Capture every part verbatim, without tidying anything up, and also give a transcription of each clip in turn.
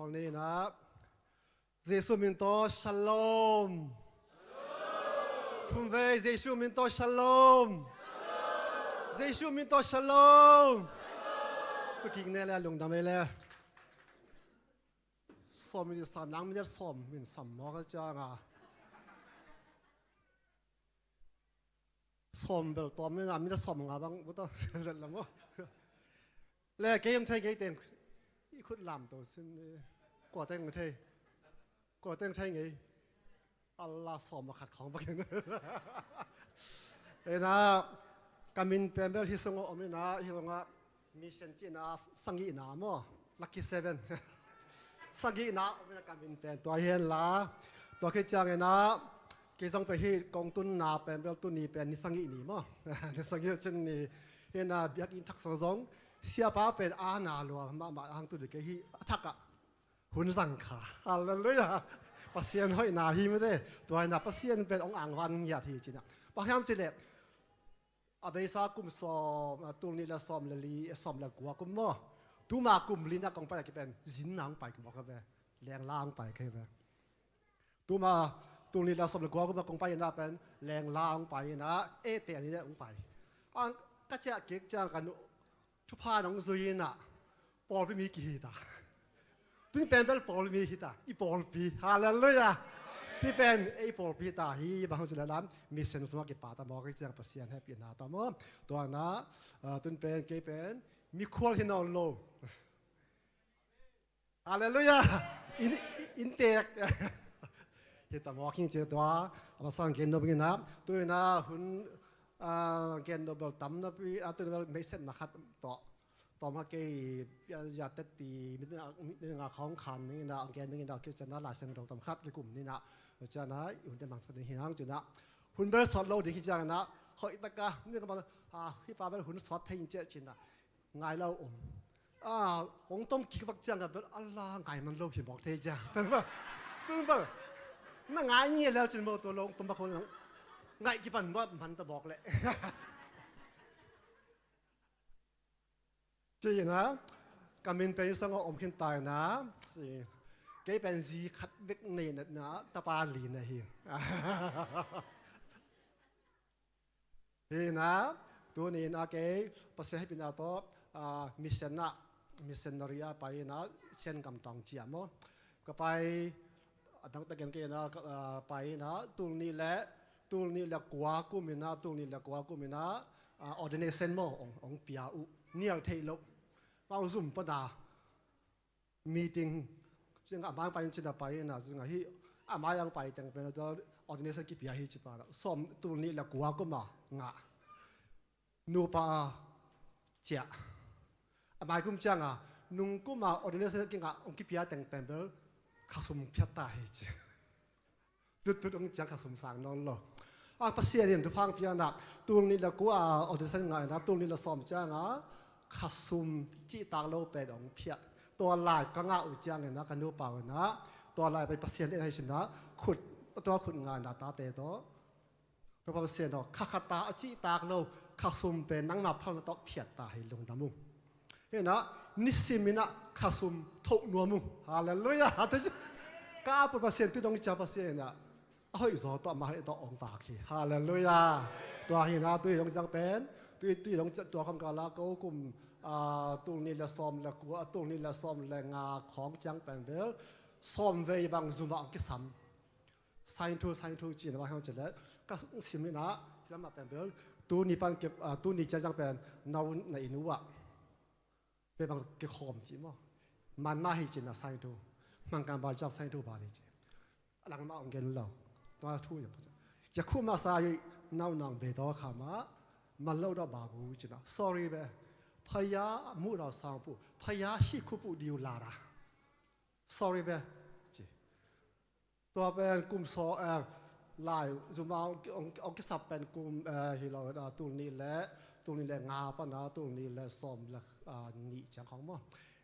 Pawl ni in ah, Jesu min tawh shalom. Thumvei, Jesu min tawh shalom. Jesu min tawh shalom. Tua kik ne le lungdam ei le. Sawm minit sa nang minit sawm min sam mawk a ciang a. Sawm bel tawm in ah, minit sawm nga bang buta let lam aw. Le kei om thei ngei teng i khut lam to sin kua teng thei. Kua teng thei ngei. Allah sawm a khat khawng bakin. Ena ka min pen bel hi sung a om in ah, hi sung a Mission cihna sagihna maw? Lucky seven. Sagihna om in ah ka min pen tua hi hen la. Tua khit ciangin ah kei zong pen hih kong tunna pen bel tuni pen ni sagih ni maw? Ni sagih cin ni. Hi in ah biakinn thak sung zong siapa pen a na lua mahmah hang tu dih kei hih a thak ah hun zang kha. Halleluiah. Pasian hoihna hi mite. Tua hi in ah Pasian pen hong angvan ngiat hi ci in ah. Bang hiam cih leh a beisa kum sawm, a, tul nih le sawm le li, sawm le kua kum maw? Tuma kum li na kong pai a kipan zinna hong pai mawk a ve. Lengla hong pai kei ve. Tuma tul nih le sawm le kua kum a kong pai in ah pen lengla hong pai in ah, eh, te ni le hong pai. Ang ka ciah kik ciang ka nu thupha nong zui in ah pawlpi mi kihi ta. Tun pen bel pawlpi mi hi ta, i pawlpi. Halleluiah. Hi pen ei pawlpi hi ta hi, bang hong ci le lam, mission sungah kipa ta mawk hi ciang Pasian hehpihna ta maw? Tua na, ah, tun pen kei pen mikhual hi nawn lo. Halleluiah. In, in, inntek. Hi ta mawk hi ci tua, a masang gen nop in ah, tu in ah hun, ah, gen nop bel tam napi, ah, tu in ah bel meisetna khat tawh. Tawm kha kei, ya, ya, tetti, mi, mi, mi nga khawng khan ning in ah, gen ning in ah, kei ciang ah, Lai Siangtho tawm khat kikum ning in ah, ciang ah, i hun te mang sak ding hi hang ciang ah. Hun bel sawt lo ding hi ciang ah, hoih tak a, mi ka bang, ah, hi pa bel hun sawt thei in ciah ciang ah, ngai lo om. Ah, hong tom kik vak ciang ah bel, Allah, ngai man lo hi mawk thei ciang. Tun bel, tun bel. Na ngai nge leu cin maw tua lo, hong tom bak hong ngai kipan maw man ta mawk leh. Ci in ah, ka min pen sung a om khin ta in ah, ci. Kei pen zi khat bek nei na, na, tapa li na hi. Hi in ah, tuni in ah kei, Pasian hehpihna tawh, ah, mission ah, missionary ah pai in ah, Sian gam tawng ciah maw. Ka pai, a dang takin kei in ah, ka, ah, pai in ah, tul nih le, tul nih le kua kum in ah, tul nih le kua kum in ah, ah, ordination maw, hong, hong pia uh, nial theih loh. Pau zum pana, meeting, ciang a mai pai in cin a pai in ah, ciang a hi, a mai ang pai teng pen, ordination kipia hi ci pa na, sawm tul nih le kua kum a ngah. Nupa a ciah. A mai kum ciang a, nung kum a ordination kingah hong kipia teng pen bel, khasum phiat ta hi ci. Tuttut hong ciang khasum sang nawn lo. A Pasian in thupha hong pia in ah, tul nih le kua a ordination ngah in ah, tul nih le sawm ciang a, khasum cihtak lo pen hong phiat. Tua lai ka ngah uh ciang in ah, ka nupa uh in ah, tua lai pen Pasian in ah hi sin ah, khut, tua khut ngah in ah, tate tawh. Topa Pasian aw, kha khat a cihtak lo, khasum pen nangma phalna tawh phiat ta hi lungdam ung. Hi in ah, nisim in ah khasum thoh nuam ung. Halleluiah. Ka apun Pasian tu dong i cia Pasian in ah, a hoih zaw tawh, a mah tawh hong vak hi. Halleluiah. Tua hi in ah, tu i dong ciang pen, tu i, tu i dong ciang tua kham kal a ko kum, ah, tul nih le sawm le kua, tul nih le sawm le nga khawng ciang pen bel, sawm vei bang zum ah hong kisam. Sainthu, sainthu ci in ah, bang hang ci leh, ka sim in ah, hi lam ah pen bel, tuni pan kep, ah, tuni ciang ciang pen, nau na inn uh ah. Ve bang kikhawm ci maw. Man mah hi ci in ah sainthu. Hmang kan bal ciang sainthu bal hi ci. A lang mah hong gen lo. Tua thu ya. Ya khu mah sa hi, nau nang be daw kha mah, man lo daw ba bu ci in ah. Sorry ve. พระยามุราสางผู้ พระยา ရှိခိုးဖို့ ဒီကိုလာတာ Sorry ve. Ci. Tua pen kum sawm, eh, lai, zum a hong, hong, hong kisap pen kum, eh, hi lo, eh, tul nih le, tul nih le nga pan a, tul nih le sawm le, ah, nih ciang khawng maw.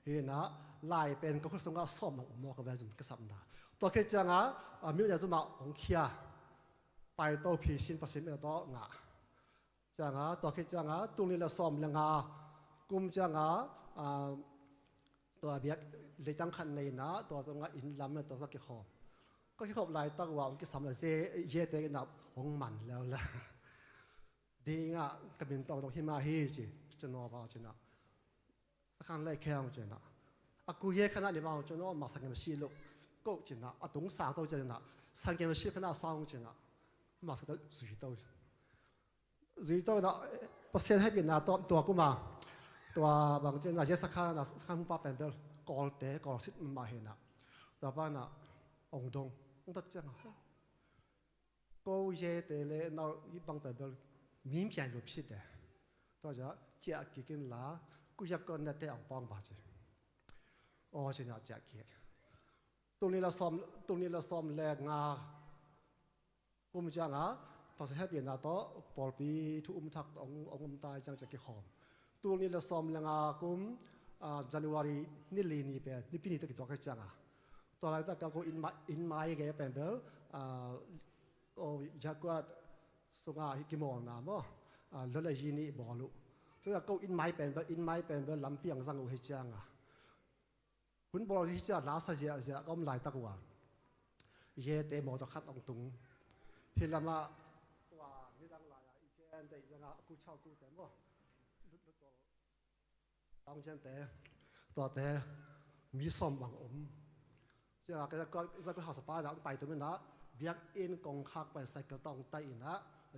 Hi in ah, lai pen ka khut sungah sawm a om maw ka ve zum kisapna. Tua khit ciang a, ah, mi uh le zum a hong khia. Pai to phi sin Pasian min tawh ngah. Ciang a, tua khit ciang a, tul nih le sawm le nga kum ciang a, ah, Tua biak leitang khat nei inah, tua zongah inn lam na tua zong kikhawm. Ka kikhop laitak uh ah hong kisam la ze, zete inah hong man leu la. Dingah ka min tawng dong himah hi ci, ci naw ba cinah. Sakhan lai kheng cinah. A kui ye khanah ni bang cinah, ma sangem si lo. Ko cinah, a tung sang to cinah. Sangem si khanah sang cinah. Ma sa to zui to. Zui to na, Pasian hehpihna tawh tua kuma. Tua bang cinah, ye sakhan na, sakhan hungpa pen bel. Kawlte, kawlsit mah hinah. Tua pa na, ong dong. Ong tat ciangah. Ko zete le nau i bang pen bel mim kian lup si te. Tua zia ciah kikin la, ku zia kon na te ang pawng ba ci. Aw cinah ciah kik. Tul nih la sawm, tul nih la sawm le nga kum ciangah, Pasian hehpihna tawh, pawlpi thu um thak tawh ong, ong um ta ciang ciah kikhawm. Tul nih la sawm le nga kum, ah, January ni li ni pen, nipi ni tawh kituak hi ciangah. Tua laitak ka ko inn mai, inn mai gei pen bel, ah, ko Jakuat sungah hi kimawlna maw. Ah, lua le zi nih bawl uh. Tua ko inn mai pen bel, inn mai pen bel lampi ang zang uh hi ciangah. Hun bawl hi ciangah la sa ziahziah ka om laitak uh ah. Zete mawtaw khat ong tung. Hi lamah tua nidang lai-ah i gen deih zangah a ku chau kute maw. Lut lut tawl. Tawng ciante, tuate, mi sawm bang om. Ciangah ka zakua, zakua hausa pa inah ong pai tum inah, biakinn kongkhak pai cycle tawh ong tai inah,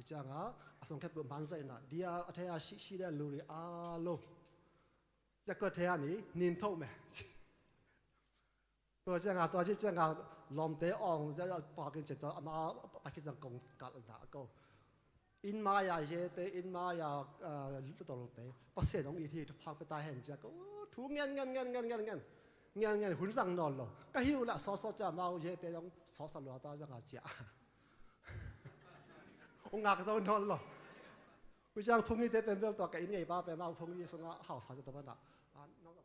ciangah, a sungkhep buh hman zah inah, dia a thei a si, si dia luri a lo. Zakua thei a ni, nin tho me. Tua ciangah, tua ci ciangah, lawmte awng, pakin cian tua, ama, pakin ciang kong kalh dah ko. Inn mai-a zete, inn mai-a, ah, lutawlte. Pasian hong it hi, thupha pia ta hen ciah ko. Thu ngen, ngen, ngen, ngen, ngen, ngen. Ngen, ngen, hun zang nawn lo. Ka hi uh lah, sawt, sawt ciah, amau zete hong sawt sa lua ta zangah ciah. Hong ngak zo nawn lo. Ui ciang phung i te pen bel tua ka inn ngei pa pen amau phung i sungah hausa ciah tua banah. Ah, nang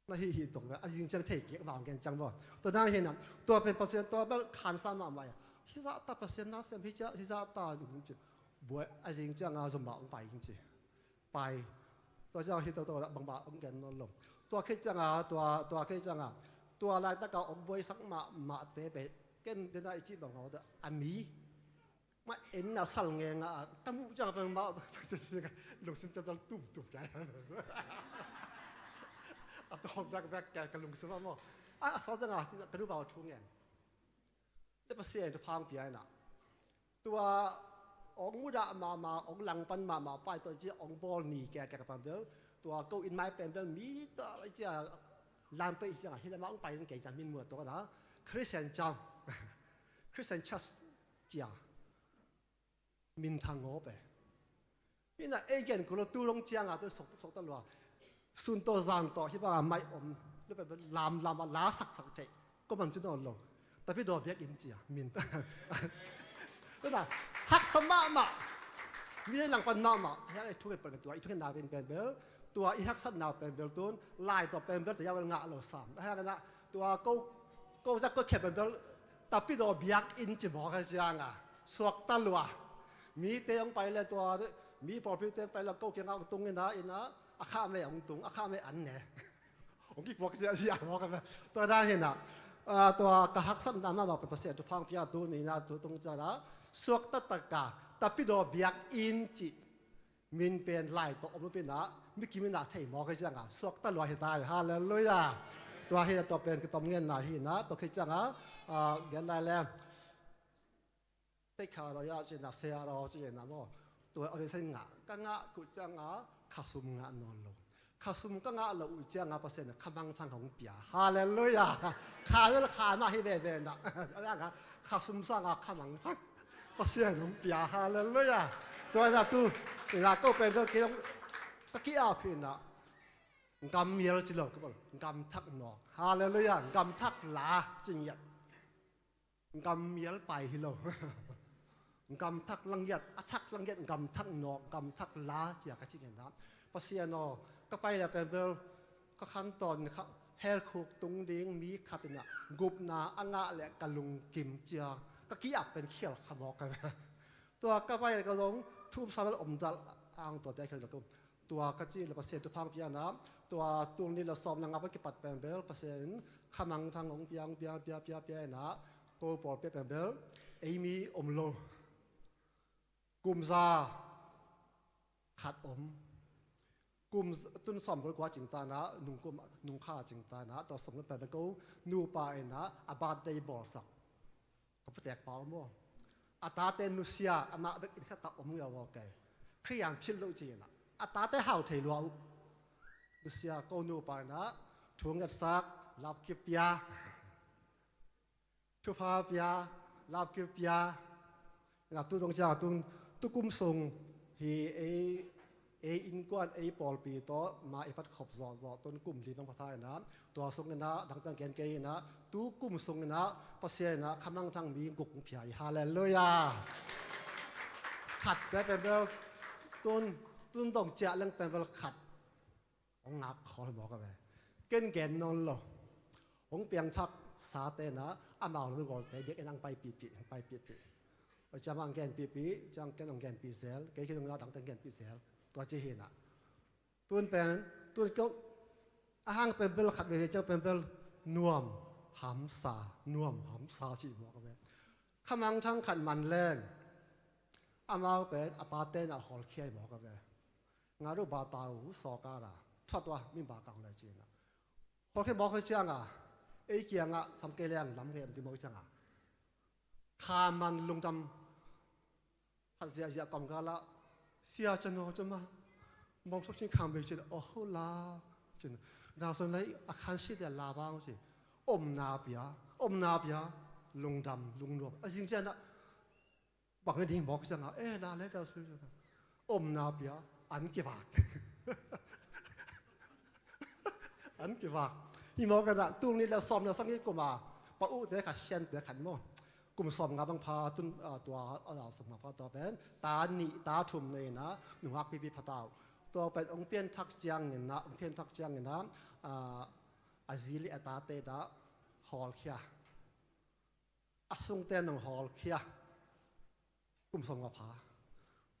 Na hi hi tok a zing ciang thei kik vang gen ciang bo. Tua dang hi na, tua pen Pasian tua bel khansa mahmah a. Hi zah ta Pasian na sem hi cia, hi zah ta buai a zing ciang a zom bah ong pai ing ci. Pai. Tua ciang hi tua tua bang bah ong gen nawn lo. Tua khit ciang a, tua, tua khit ciang a, tua laitak a ong buaisak mahmah te pen ken dena i cih bang hawh a mi. Mah en a sal ngeng a, ka muh ciang a peng mah, lungsim ciang ciang tum tum kia. A tawm bek bek kia ka lungsim a maw. A, a sawt ciang a, ka nu bau thu ngen. Te Pasian thu phang pia ina. Tua, ong mudah mahmah, ong langpan mahmah, pai tua cia ong bawl ni kia kia ka pang bel. Tua ko in mai pen bel, mi ta cia lam pai ciang a, hi lam a ong pai in kei ciang min muat tua na. Christian ciang. Christian church cia. Min thang ngawp e. Ina ei gen kul lo tu long ciang a tu sok, sok ta lua. Sun tawh zan tawh hi bang a mai om. Lu pe lam lam a la sak sak thei. Ko man ci nawn lo. Tapi daw biak in cia. Min ta. Tu na. Haksa mahmah. Mi langpan mahmah. Hei thu ngen pen tua. I thu ngen na pen pen bel. Tua i haksat na pen bel tun. Lai tawh pen bel tua ya bel ngah lo sam. Hei na. Tua ko, ko zak ko khe pen bel. Tapi daw biak in ci mawk a ciang a. Suak ta lua. Mi te ong pai le tua, mi pawlpi te ong pai le ko kiang a ong tung ina, ina, a kha me ong tung, a kha me an ne. Ong ki puak sia sia mawk a me. Tua dan hi na. Ah, tua ka haksat na ma mawk Pasian thu phang pia tu ni na tu tung ciang a. Suak ta ta ka, tapi daw biak in ci. Min pen lai tawh om lupin ah, mi kim in ah thei mawk hi ciang a, suak ta lua hi ta hi. Halleluiah. Tua hi a tua pen kitom ngen na hi na, tua khi ciang a, ah, gen lai le. Tei kha raw ya ci na, sia raw ci na maw. Tua a ri sen ngah, ka ngah kuh ciang a, kha sum ngah nawn lo. Kha sum ka ngah loh uh ciang a Pasian in kha mangthang hong pia. Halleluiah. Kha vel kha mah hi veve na. Kha sum sang a kha mangthang Pasian hong pia. Halleluiah. Tua na tu, ina ko pen vel kei hong ka ki-ap hi na. Gam mial ci lo ka bol. Gam thak nawk. Halleluiah. Gam thak la ci ngiat. Gam mial pai hi lo. Gam thak langiat, a thak langiat, gam thak nawk, gam thak la cia ka ci ngen na. Pasian aw, ka pai le pen bel, ka khan tawn kha, hell khuk tung ding mi khat in a, gupna a ngah le ka lungkim cia, ka ki-ap pen khial kha mawk ka. Tua ka pai le ka zong, Thu um sa bel om dal ang tuate khel kum. Tua ka cih le Pasian thupha hong pia in ah, tua tul nih le sawm le nga pan kipat pen bel Pasian in khamangthang hong pia, hong pia, pia, pia, pia in ah, ko pawlpi ah pen bel ei mi om lo. Kum za khat om. Kum z-, tun sawm kul kua cing ta in ah, nung kum, nung kha cing ta in ah, tua sawm kul pen bel ko nupa in ah a birthday bawlsak. Ka putek pa om aw. A tate nusia, amah bek inn khat ah om ngiau aw kei. Khristian philh loh ci in ah. A tate hau thei lua uh. Nusia ko nupa in ah thu ngetsak, lapkip pia. Thupha pia, lapkip pia. Na tu dong ciang tun, tu kum sung hi ei, ei innkuan, ei pawlpi tawh ma i pat khop zawhzawh tun kum li bang pha ta in ah, tua sung in ah, dangtang gen kei in ah, tu kum sung in ah, Pasian in ah, khamangthang mi guk hong pia hi. Halleluiah. Khat pe pen bel, tun, tun dong ciah leng pen bel khat. Hong ngak khawl mawk a ve. Ken gen nawn lo. Hong piangthak sate in ah, amau lungawlte biakinn ah hong paipihpih, hong paipihpih. Tua ciang amah hong genpihpih, ciang ken hong genpih zel, kei khit hong na dangte hong genpih zel. Tua ci hi in ah. Tun pen, tun ko, a hang pen bel khat veve ciang pen bel nuam hamsa, nuam hamsa ci mawk a ve. Khamangthang khat man leng, amau pen a pate in ah hawlkhia hi mawk a ve. Nga ruh ba ta uh sawka ra. Thuat uh a, mi ba kang le ci in ah. Hawlkhia mawk hi ciang a, ei kiang ah sam kei leng lam kei em ti mawk hi ciang a. Kha man lungdam khat ziahziah kawmkal ah, Sia, cano cama mawng sok cin khang bei cin, oh, ho la cin. Na son lai a khan si dia la bang ci. Omna pia, omna pia, lungdam, lungnuam. A zing ciang ah, bang a ding mawk ciang a, eh, na le da sui. Omna pia, an kivak. An kivak. Hi mawk a na, tul nih le sawm le sagih kum a, pa uhte khat, siante khat maw. Kum sawm nga bang pha tun, ah, tua, ah, sawm nga pha tua pen, ta nih, ta thum nei in ah, nungak pipi pha ta uh. Tua pen, hong pianthak ciangin ah, hong pianthak ciangin ah, ah, a zi le a tate dah hawlkhia. A sungte nong hawlkhia. Kum sawm nga pha.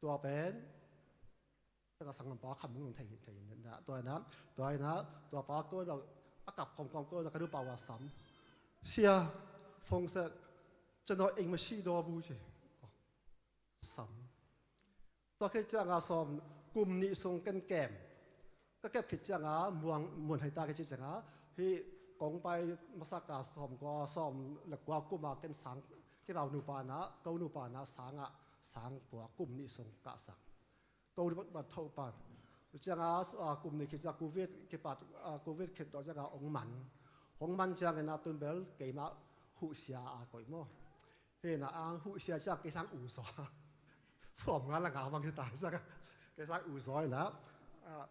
Tua pen, taka sanggampa kham nung thei, thei, na, tua na, tua na, tua pa ko na, a kap khawm khawm ko na, ka nu pa wa sam. Sia, fong set, cano eng ma si do bu ci. Sam. Tua khit ciang a sawm, kum nih sung ken kem. Ka kep khit ciang a, muang, muan hei ta khit ciang a, hi kong pai masak a sawm kua, sawm le kua kum a ken sang, kei bau nupa na, ko nupa na sang a, sang pua kum nih sung ka sak. Ko nupa tho pan. Ciang a, a, kum nih khit ciang a, covid kipat, a, covid khit tawh ciang a, ong man. Ong man ciang in a tun bel, keimah huhsia a koih maw. Hi na ang huhsia ciang kei sang u zaw. Sawm nga la nga bang hi ta ciang kei sang u zaw hi na. Ah,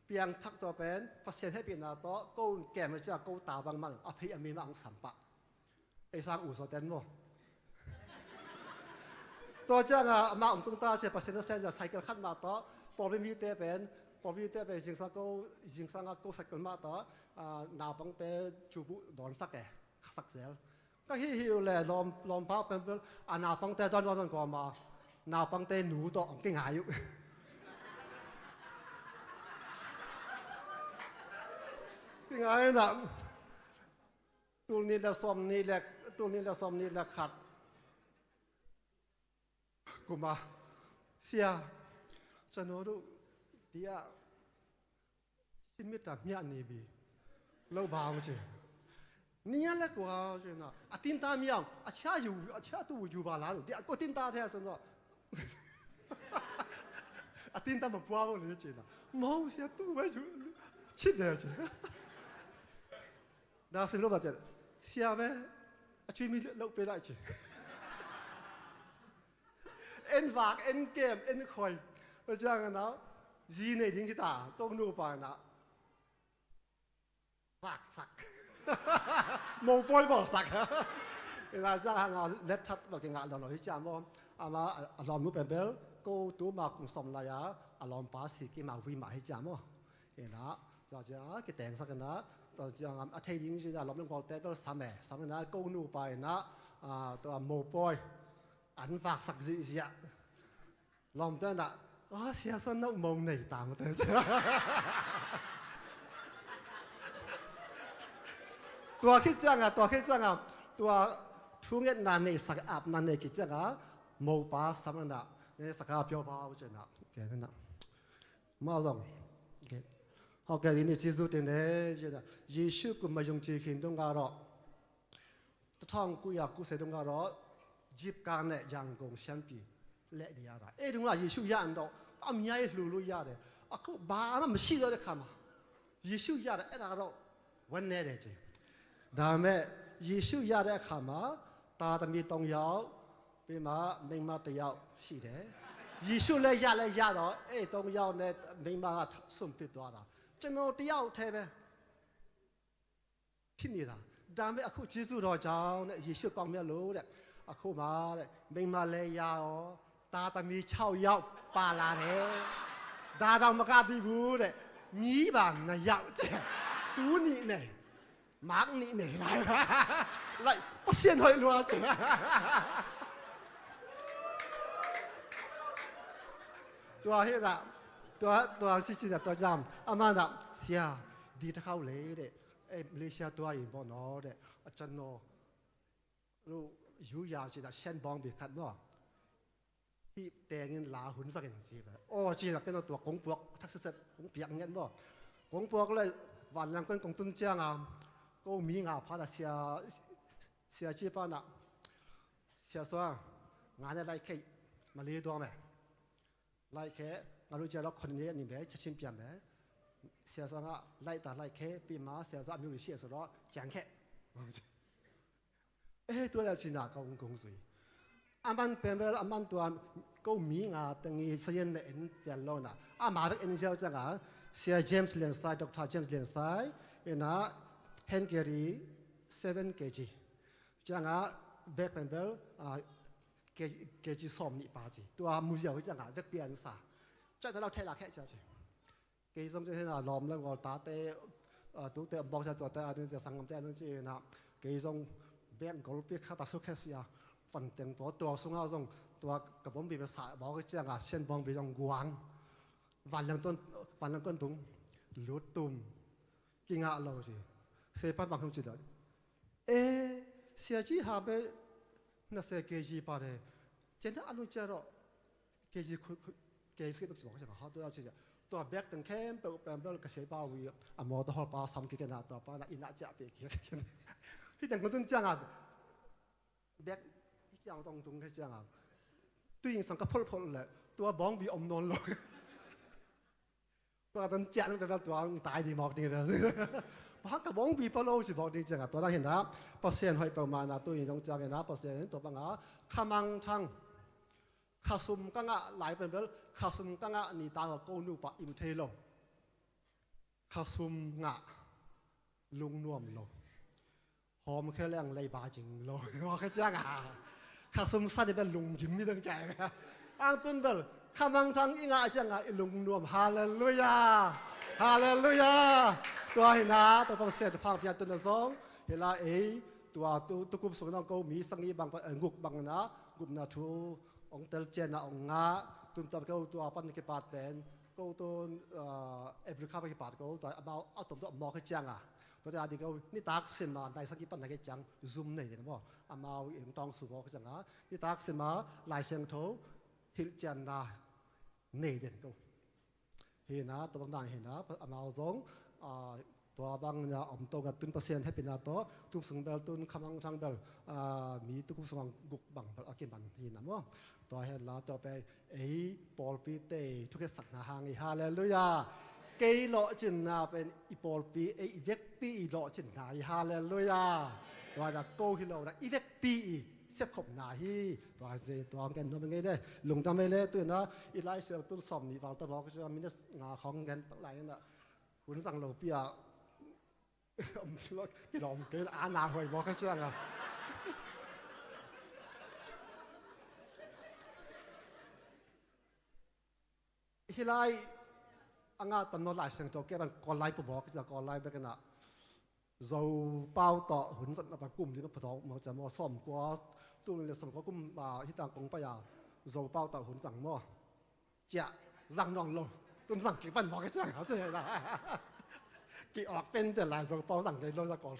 piangthak tua pen, Pasian hehpihna tawh, ko un kem ciang ko ta bang man, a phei a mi mah ang sam pah. Ei sang u zaw ten maw. Tua ciang a, amah ong tung ta ciang Pasian na sen ciang cycle khat mah tawh, pawlpi mite pen, pawlpi mite pen, zingsang ko, zingsang a ko cycle mah tawh, ah, naupangte cubu dawnsak e, khasak zel. Ka hih hih uh le lawm, lawmpa pen pen a naupangte dawn dawn dawn kawm a naupangte nu tawh hong kingai uh. Kingai na tul nih le sawm nih le, tul nih le sawm nih le khat. Kuma sia cano ruh tia Chin mit a miah ni bi lo bang ci. Nia le kua ci na a tin ta miang a chia yu a chia tu yu ba la dia ko tin ta the so no. A tin ta ma pua bo ni ci na mo sia tu ba yu ci de ci. Na sin lo ba ci sia be a cui mi lo pe lai ci. En vak, en kem, en khoi. Tua ciang a na, zi nei ding kita, tong nu pa na. Vaksak. Mopawi bawlsak. Ina ciang hang a let that bawk kingah lo lo hi ciang maw. Ama a lawm nu pen bel, ko tu ma kum sawm lai a, a lawmpa si ki ma vui ma hi ciang maw. Ina, tua ciang a, kiteng sak ina, tua ciang a thei ding ci na lawm nu ngol te bel sam e, sam ina, ko nu pa ina, a, tua mopawi. An vaksak zihziah. Lawmte na, a, Sia Suan no mong nei ta mate. Tua khit cianga, tua khit cianga, tua thungetna neisak, apna nei khit cianga, mopa sam na, neisak a piau pau ciana. Ke na. Ma zong. Ke. Hau ke ni ci zu te ne, ciana. Jesu kum ma yung ci khin dung ga ro. Tawh thawng kuya kuse dungah rawh, jipkang le Yangon siampi leh ni a ra. Ei dungah Jesu ya an rawh, a mia ei hlu lu ya de. A khu ba a ma masi rawh de khama. Jesu ya de, ei da rawh, wan ne de ci. Dame, Jesu ya de khama, ta ta mi tong yau, pi ma, meng ma ta yau, si de. Jesu le ya le ya rawh, ei tong yau ne, meng ma sum pi tua ra. Ceno ta yau te be. Khi ni la, dame a khu Jesu rawh jau ne, Jesu kong mia lu de, a khu ma de, meng ma le ya o, ta ta mi chau yau, pa la de, da dau ma ka di bu de, ni ba na yau ce, tu ni ne, mak ni ne, lai, lai, Pasian hoih lua ce. Tua hi na, tua, tua si ci na tua jam, ama na, sia, di ta khau le de, Ei, Malaysia tua i bawh naw de, a can naw. Lu, yu ya ci ta sian bawng bi khat maw. Hi tengin la hun sakin ci ve. Aw, ci ta kena tua kong puak, thak set set, kong piak ngen maw. Kong puak le, van lang kon kong tun cianga. Ko mi nga pha da sia, sia ci pa na. Sia sua, nga ne lai kei, ma li duang me. Lai khe, nga lu cia lok khon ni ni be, cha chim piam be. Sia sanga, lai ta lai khe, pi ma, sia sa, mi lu sia sa lo, ciang khe. Eh, tua la cina ka ung kong sui. Aman pembel, aman tua, ko mi nga tengi, sa yen na en, pian lo na. Ama bek en ziau cianga, sia James Lian Sai, Doctor James Lian Sai, ina, hand carry, seven K G. Cianga, bek pembel, ah, Ke, ke ci sawm nih pa ci. Tua mu ziau hi ciangah vekpi an sa. Ciah ta lo thei la kheh cia ci. Kei zong ci hena lawm le ngawl tate, ah, tukte bawk cia cuate a ding te sanggamte a ding ci hena. Kei zong bek gol pi kha ta su khe sia. Fan teng tua tua sungah zong tua ka bawmbi me sa bawk hi ciangah sian bawmbi zong guang. Vanleng tuan, vanleng tuan tung. Lut tum. Kingah lo ci. Seipan bang hum ci lo. E, sia ci ha be na se K G pa de. Cian a lung cia ro. K G khu, khu, K G bek ci bawk cia ha tua ci cia. Tua bek teng khempeuh pembel ka sei pa wi. A mawtaw hol pa sam kikena tua pa na ina cia pe kikena. Hi teng kutun cianga. Bek hi ciang tong tung hi cianga. Tui ing sang ka pholphol le. Tua bawngbi om nawn lo. Tua ka ton ciah nang tua tua ang tai ding mawk ding vel. Pahang ka bawngbi pa lo si mawk ding ciangah tua nang hinah Pasian hoih peuhmah na tu in dong ciang hinah Pasian in tua bangah khamangthang khasum ka ngah lai pen bel khasum ka ngah ni tang a ko nupa im thei lo. Khasum ngah lungnuam lo. Hawm khe leng lei ba cing lo. Hawm khe ciang a. Kha sum san i bel lunggim mi dong kai. Ang tun bel kha mangthang i ngah ciang a i lungnuam. Halleluia. Halleluia. Tua hi na tua pa sia tua phang pian tun a zong hi la ei tua tu tu kum sung nong ko mi sang i bang pa, eh, nguk bang na gupna thu ong tel cian na ong ngah tun tua ko tua pan kipat pen ko tun, eh, Africa pa kipat ko tua amau a tom tua mawk hi ciang a. Tua te a ding ko nitak sim a nai sang kipan na ke ciang zum nei ding maw. Amau i ong tawng su mawk hi ciang a nitak sim a Lai Siangtho hilh cianna nei den ko. Hi na tua bang dan hi na amau zong, ah, tua bang na om to nga tun Pasian happy na to tum sung bel tun khamang thang bel, ah, mi tu kum sung ang guk bang bel a kiman hi na maw. Tua hen la tua pe ei pawlpi te thukhet sakna hang hi. Halleluia. Kei lawhcinna pen i pawlpi ei i vekpi i lawhcinna hi. Halleluia. Tua na ko hi lo na i vekpi i sepkhopna hi. Tua hi tua ang ken nuam ngei ne lungdam ei le tu na i Lai Siangtho tun sawm nih val ta mawk ciang minute nga khawng ngen pak lai na hun zang lo pi a kilawm kei a na huai mawk ciang a. Hi lai a ngah tam naw Lai Siangtho ke bang Kawl lai pu mawk ciang Kawl lai bek na Zo pau tawh hun zat na pa kum li ma pha tawh maw ciang maw sawm kua tung le sawm kua kum, ah, hi tang kong pai a Zo pau tawh hun zang maw. ciah zang nawn lo. Tun zang kik pan mawk e ciang a ci hi na. Ki awk pen te Lai Zo pau zang kei lo za kawl.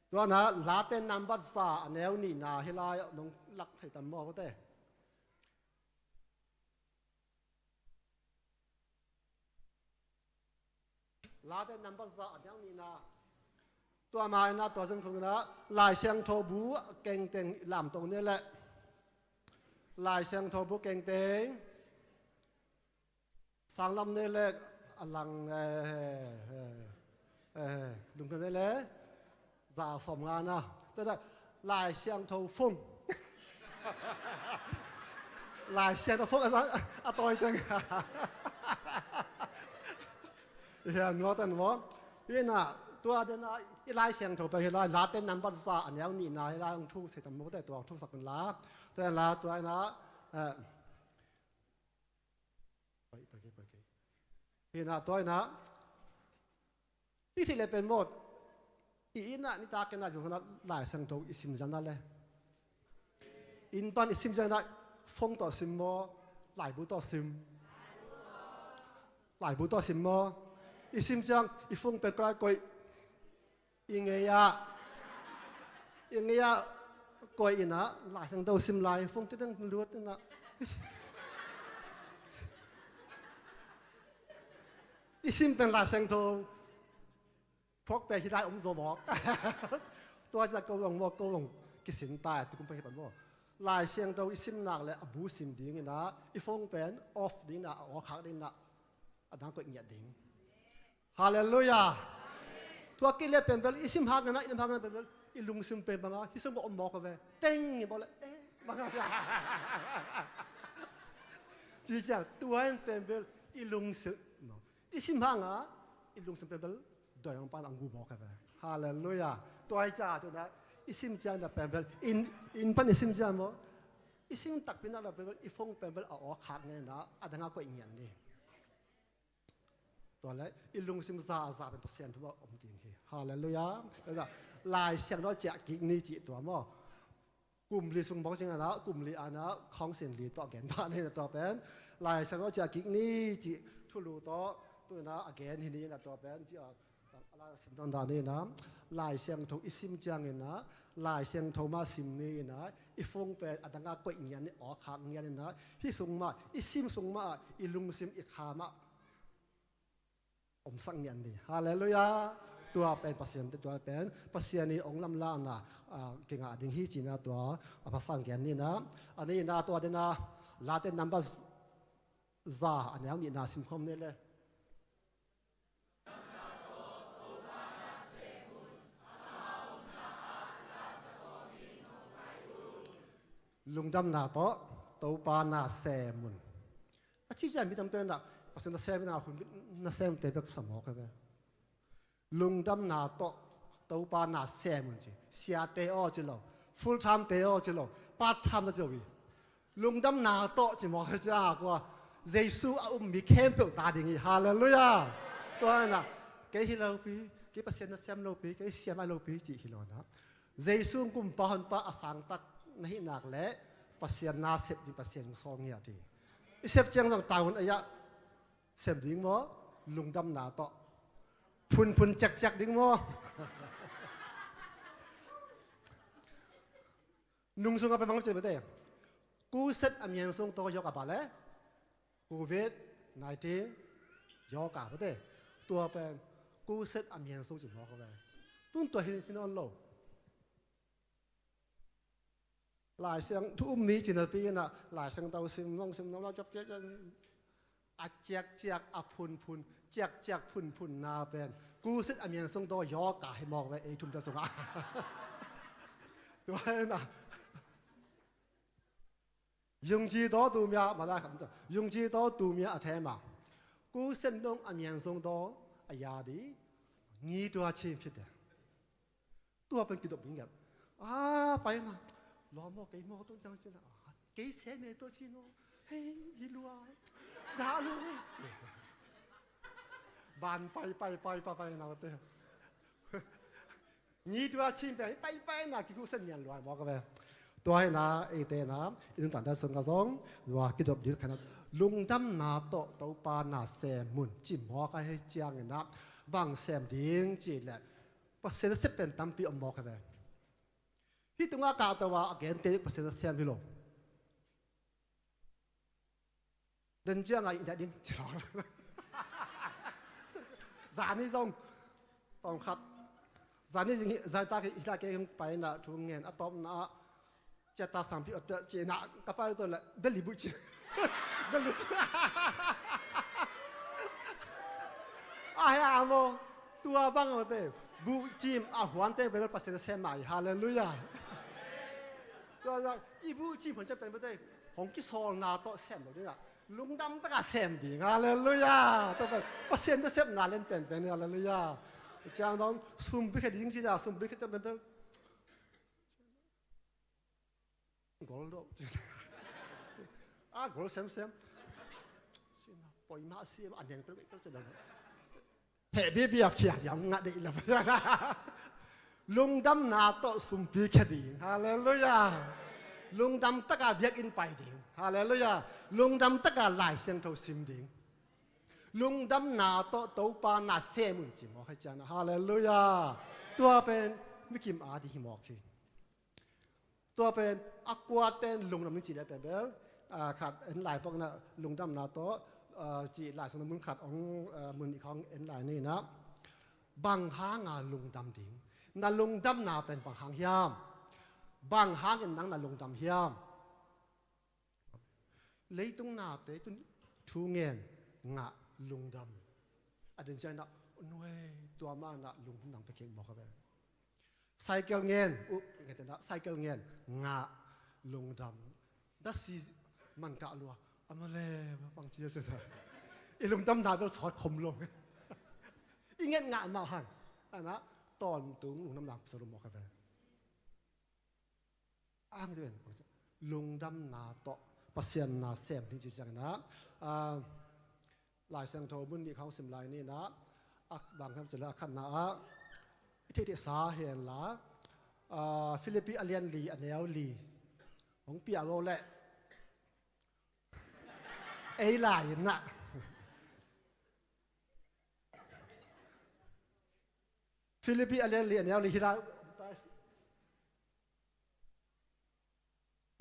Tua na Late nambat za a neu nihna hi lai nong lak thei tam maw te. Late nambat za a neu nihna. Tua ma ina tua zong thung ina Lai Siangtho bu kengteng lamto ne le Lai Siangtho bu kengteng sanglam ne le a lang eh, eh, eh, lungkam ne le za sawm nga na. Tua na Lai Siangtho fung. Lai Siangtho fung a, a tawi teng. Hian maw tan maw. Hi na tua dena i Lai Siangtho pe hi lai Late nambat za a neu nihna hi lai hong thu se tam maw te tua hong thu sak la. Tua la tua na eh, Pai, pai, pai, pai. Hi na tua ina i thei le pen mawt. I ina nitak ina zong sana Lai Siangtho i sim zana le. Inn pan i sim zana phone tawh sim maw, laibu tawh sim. Laibu tawh sim maw. I sim ciang i phone pen koi koi. I ngei ah, i ngei ah koi ina Lai Siangtho sim lai phone te teng lut ina. I sim pen Lai Siangtho phawk pen hi lai om zo mawk. Tua ci ko zong mawk ko zong kisin ta tu kum pen hi pan maw. Lai Siangtho i sim nak le a bu sim ding ina i phone pen off ding ina a awkhak ding ina a dang koih ngiat ding. Halleluiah. Tua kile pembel i sim hak ngana i lim hak ngana pembel i lungsim pembanga hi sung om mawk ve. Teng i bawl eh banga. Ci ciang tua in pembel i lungsim i sim hanga i lungsim pembel doi ang pan ang gu mawk ve. Halleluiah. Tua i ca tu na i sim ciang na pembel in in pan i sim ciang maw i sim takpi na la pembel i phone pembel a awkhak ngena a danga koih ngian ni. Tua le i lungsim za a za pen Pasian thu a om ding hi. Halleluiah. Tua Lai Siangtho ciah kik ni cih tua maw. Kum li sung bawk cing ana kum li ana khawng sin li tawh gen ta ni na tua pen Lai Siangtho ciah kik ni cih thulu tawh tu ina a gen hi ni na tua pen ci a Lai sim tawh dah ni na Lai Siangtho i sim ciangin na Lai Siangtho mah sim ni na i phone pen a danga koih ngian ni awkhak ngian ni na hi sung mah i sim sung mah i lungsim i kha mah omsak ngian ni. Halleluiah. Tua pen Pasian te tua pen Pasian i ong lamlakna kingah ding hi cina tua a pasang ngian ni na a ni na tua dena Late nambat za a neu nihna simkhawm ni le. Lungdamna tawh Topa na sem un. A ci ciang mi tampi na Pasian na sem ina hun na sem te bek sa mawk a ve. Lungdamna tawh Topa na sem un ci. Siate aw ci lo. Full time te aw ci lo. Part time na ci lo hi. Lungdamna tawh ci mawk a ve ciang a kua Jesu a um mi khempeuh ta ding hi. Halleluiah. Tua na kei hi lopi kei Pasian na sem lopi kei siam a lopi ci hi lo na. Jesu kumpa honpa a sangtak na hih nak leh Pasian na sep ding Pasian hong sawl ngiat hi. I sep ciang zong taun a iah sem ding maw lungdamna tawh phunphun cekcek ding maw? Nung sungah pemang cih bete kuset a mian sung tawh yawk a bale covid nineteen yawk a bete tua pen kuset a mian sung cih mawk a ve. Tun tua hi hi nawn lo. Lai Siangtho um mi cinapi inah Lai Siangtho sim nong sim nong lau ciapciap a ciakciak a phunphun ciakciak phunphun na pen kusit a mian sung tawh yawk a hi mawk ve ei thum ta sungah. Tua inah ယုံကြည်သောသူများ မလာခမ်ယုံကြည်သောသူများအထဲမှာကူးစက်နှုန်းအမြန်ဆုံးသောအရာသည်ငြီးတွားခြင်းဖြစ်တယ်။ သူ့အပင်ကီတော့ဘင်းကအာပိုင်နာလောမော်ကိမော်တော့ချင်ချင်အာကိဆဲမဲတော့ချင်နော်ဟေးဟီလူအာဒါလူဘန်ပိုင်ပိုင်ပိုင်ပိုင်ပိုနော်တဲ့ Nyi tua chin pe pai pai na ki kuset mian luai mawk a ve. Tua hi na, eite na, i nuntakna sungah zong, tua kidop ding khat na, lungdamna tawh Topa na sem un ci mawk ahih ciangin na, bang sem ding cih leh, Pasian nasep pen tampi om mawk hi ve. Hih tungah kahto a, a gente Pasian nasem hi lo. Den ciang a i dah ding ci lo. Zani zong tawm khat. Zani zing hi, zan tak hi, hi lai kei hong pai na thu ngen, a tawpna ah ciata sangpi awt tuah ci na, ka pai tuah le beli buh ci. Beli ci. A hia maw, tua bang maw te, buh cim a huan teng pen Pasian sem mai. Halleluiah. Tua zong i buh cim huan ciang pen maw te, hong kisawlna tawh sem lo ding a, lungdam taka sem ding. Halleluiah. Tua pen Pasian nasepna lian penpen. Halleluiah. Ciang dong sumpi khe ding ci na, sumpi khe ciang penpen gol do. A gol semsem. Poi mah siam a niang kul kul ci dong. Heh bibia khia siam ngah deih lo. Lungdamna tawh sumpi khia ding. Halleluiah. Lungdam taka biakinn pai ding. Halleluiah. Lungdam taka Lai Siangtho sim ding. Lungdamna tawh Topa na sem un ci mawk hi ciang na. Halleluiah. Tua pen mikim a ding hi mawk hi. Tua pen a kuaten lungdam ding cih leh pen bel, a, khat en lai pawk na, lungdamna tawh, a, cih Lai Siangtho mun khat hong, a, mun nih khawng en lai ni na. Bang hanga lungdam ding? Na lungdamna pen bang hang hiam? Bang hangin nang na lungdam hiam? Leitung nate tun thu ngen, ngah, lungdam. A den ciang na, nuai, tua mah na lungdam nang pia kik mawk a ve. Cycle ngen, uh, ngen tena, cycle ngen, ngah, lungdam. Dasi man kah lua, a male, bang ci a seta. I lungdamna bel sawt khom lo. I nget ngah mah hang. A na, tawntung lungdamna pia sawt lo mawk a ve. Ang ti pen, lungdamna tawh Pasian na sem ding ci ciang na, a, Lai Siangtho mun nih khawng sim lai ni na, a bang hiam cih leh a khatna ah, i theih theihsa hi hen la, a, Philippi a lian li, a neu li. Hong piah lo leh. Ei lai in na. Philippi a lian li, a neu li hi lai.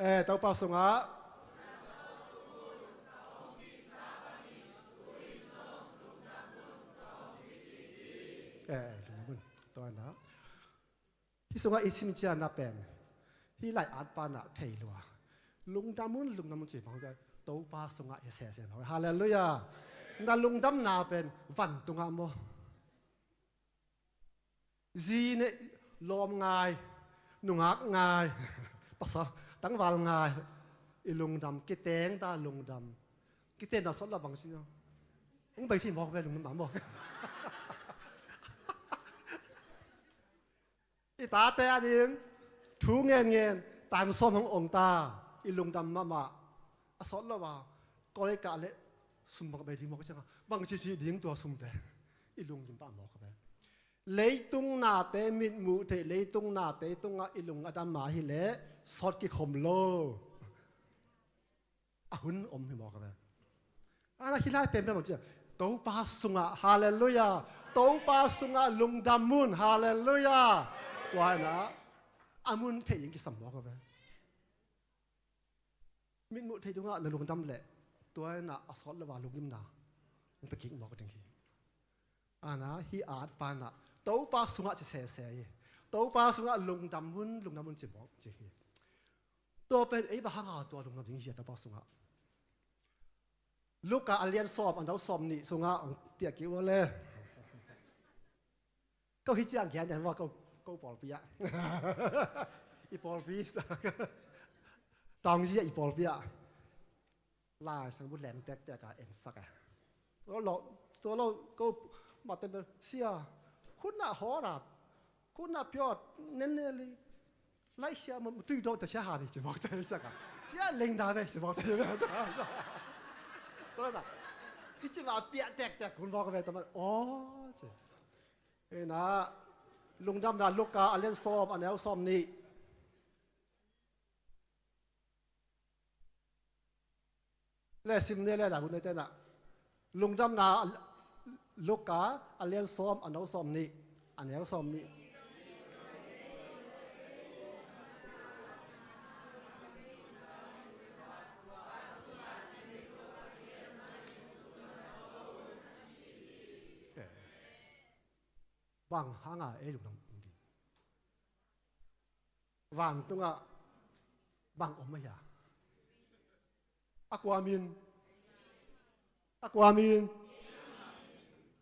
Eh, Topa sungah. Eh, eh, lungdam un. Tua na. Hih sungah i sim ciang na pen. Hih lai at pa na thei lua. Lungdam un, lungdam un ci bang. Topa sungah i sese lo. Halleluiah. Na lungdamna pen vantungah maw. Zi ne lawm ngai, nungak ngai, pasal tangval ngai, i lungdam, kiteng ta lungdam. Kiteng ta sawt la bang ci no. Hong bei thei mawk ve lungdam mawk. I tate a ding, thu ngen ngen, tan sawm hong ong ta, i lungdam mahmah. A sawt lo a, kawlei kah leh sum bang bei ding mawk ciang a, bang ci ci ding tua sumte. I lungdam ta mawk ve. Leitung nate mitmuh theih, leitung nate tungah i lung a dam mah hi leh sawt kikhom lo. A hun om hi mawk a ve. A na hi lai penpen mawk ciang. Topa sungah, halleluiah. Topa sungah lungdam un, halleluiah. Tua hi na, a mun theih in kisam mawk a ve. Mitmuh theih tungah na lungdam leh, tua hi na a sawt lo a lungdamna hong pia kik mawk ding hi. A na hih at pa na, Topa sungah ci sese hi. Topa sungah lungdam un, lungdam un ci mawk ci hi. Tua pen ei bang hanga tua lungdam ding hi a Topa sungah. Luka a lian sawm, a neu sawm nih sungah hong piak kik uh le. Ko hi ciang kian den maw, ko, ko pawlpi ah. I pawlpi sa. Tawng zia i pawlpi ah. Lai Siangtho bu lem tektek a ensak a. Tua lo, tua lo, ko maten sia. Khun na horat. Khun na piot. Nen ne li. Lai sia ma tui do ta sia ha ni ci bawk ta sak a. Sia leng da ve ci bawk ta ve. Tua na. Hi ci ma piak tektek khun bawk ve ta ma. Oh, ci. Hi na, lungdamna Luka a lian sawm, a neu sawm nih. Le sim ni le la hun nei tenah. Lungdamna Luka a lian sawm, a neu sawm nih, a neu sawm nih. Bang hanga ei lungdam ding? Vantungah bang om a hia? A kua min? A kua min?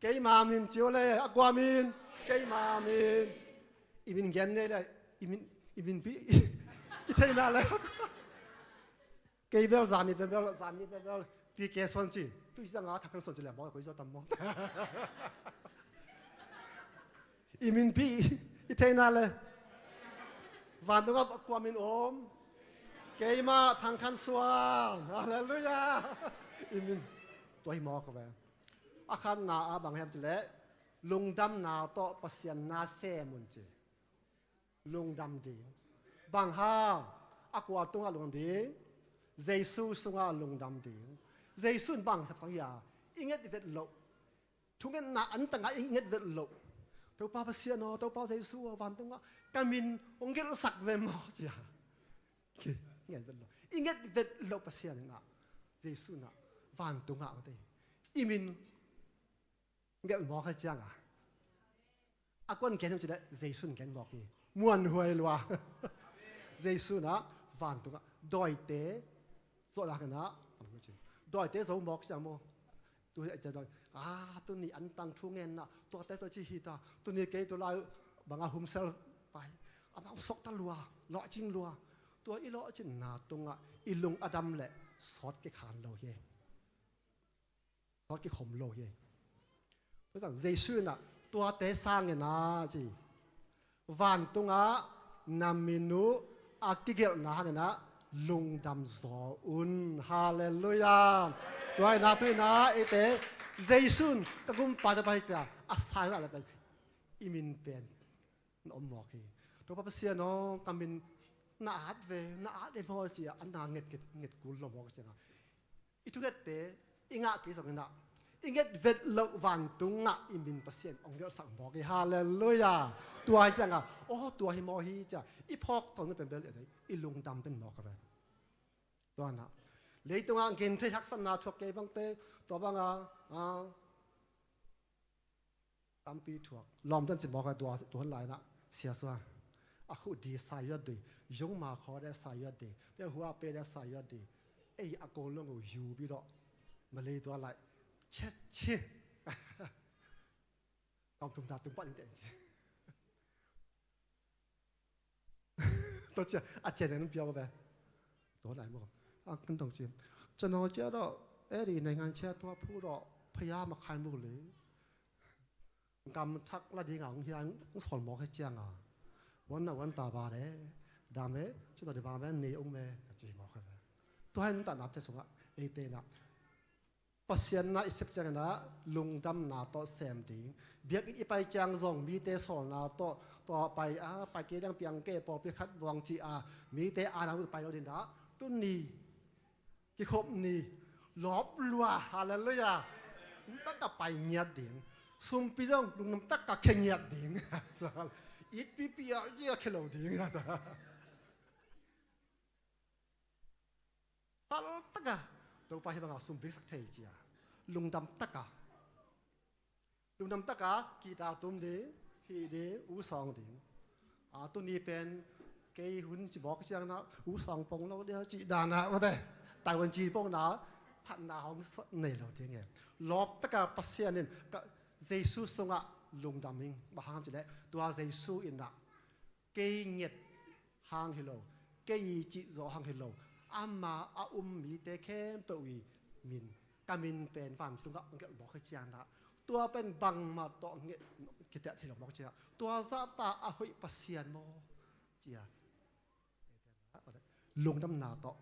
Keima min ci o le, a kua min? Keima min. I min gen nei le, i min, i min pi, i theina le. Kei bel zan ni bel bel, zan ni bel bel. Ti ke son ci. Tu i zanga thak kan son ci le maw, koi zo tam maw. I min pi, i theina le. Vantungah kua min om? Keima Thang Khan Suan. Halleluiah. I min. Tua hi mawk ve. A khatna ah bang hiam ci le, lungdamna tawh Pasian na sem un ci. Lungdam ding. Bang hang? A kua tungah lungdam ding? Jesu sungah lungdam ding. Jesu in bang sapsang hia? I nget vet loh. Thungetna antangah i nget vet loh. Topa Pasian aw, Topa Jesu aw, vantungah ka min hong gelhsak ve maw cia. Nget vet loh. I nget vet loh Pasian in ah, Jesu in ah, vantungah mate. I min gelh mawk hi cianga. A kuan gen hiam ci le, Jesu in gen mawk hi. Muanhuai lua. Jesu in ah, vantungah. Dawite, zawh lak in ah, dawite zo mawk ciang maw. Tu hi a cia dawi. Ah, tuni antang thu ngenna, tuate tua ci hi ta. Tuni kei tu lai banga humsel pai. Amau sok ta lua, lawhcing lua. Tua i lawhcinna tungah i lung a dam le sawt kikhan lo hi. Sawt kikhom lo hi. Tua sang Jesu in ah tuate sangin ah ci. Vantungah na min uh a kigelhna hangin ah lungdam zaw un. Halleluiah. Tua in ah tu in ah eite Jesu in ka gumpa te pai cia a sai zah le pen i min pen na om mawk hi. Topa Pasian aw, ka min na at ve, na at ve maw cia a na nget, nget, nget kul lo mawk cianga. I thungette i ngah kei zongin ah i nget vet loh vantungah i min Pasian hong gelhsak mawk hi. Halleluiah. Tua hi cianga, aw tua hi maw hi cia i phawk tawh na pen bel i lungdam pen mawk a ve. Tua na leitungah genthei haksatna thuak kei bangte tua banga, ah, tampi thuak. Lawmtan ci mawk a tua, tua hun lai-in ah Sia Sua. A khuh di sa yuat di. Yung ma khaw de sa yuat di. Pia hua pe de sa yuat di. Ei a kong long uh yu bi dawh. Malay tua lai. Chet chi. Kam tum ta tum pat in ten ci. Tua cia, a cia nang pia ko be. Tua lai mo. A kan tong ci. Cia no cia do, eh, di nai ngan cia tua pu do, paya ma khai mu le. Gam thak la di nga ung hian, ung sol mo khe cia nga. Wan na wan ta ba de. Dam e, cia do di ba me, ne ung me, ka ci mo khe be. Tua hen ta na cia sunga, ei te na. Pasian na i sep ciangin ah lungdamna tawh sem ding. Biakinn i pai ciang zong mite sawlna tawh, tawh pai, a, pai kei dang piang kei pawlpi khat buang ci a, mite a nang pai lo ding dah. Tuni, kikhop ni, lawp lua, halleluiah. Lungdam taka pai ngiat ding. Sumpi zong lungdam taka khe ngiat ding. It pipi a, cia khe lo ding. Hal taka Topa hi banga sum biksak thei cia. Lungdam taka. Lungdam taka kita tum ding, hih ding, u sawng ding. A, tuni pen kei hun ci bawk ciang na u sawng pong lo dia ci dana mate. Taiwan ci pong na phatna hong nei lo ding e. Lawp taka Pasian in ka Jesu sungah lungdam ing. Bang hang ci le tua Jesu in ah kei nget hang hi lo, kei i cih zawh hang hi lo, ama a um mite khempeuh i min, ka min pen vantungah ngelh mawk hi ciangah, tua pen bangmah tawh ngelh kitiah thei lo mawk ciangah, tua zahta a hoih Pasian maw cia lungdamna tawh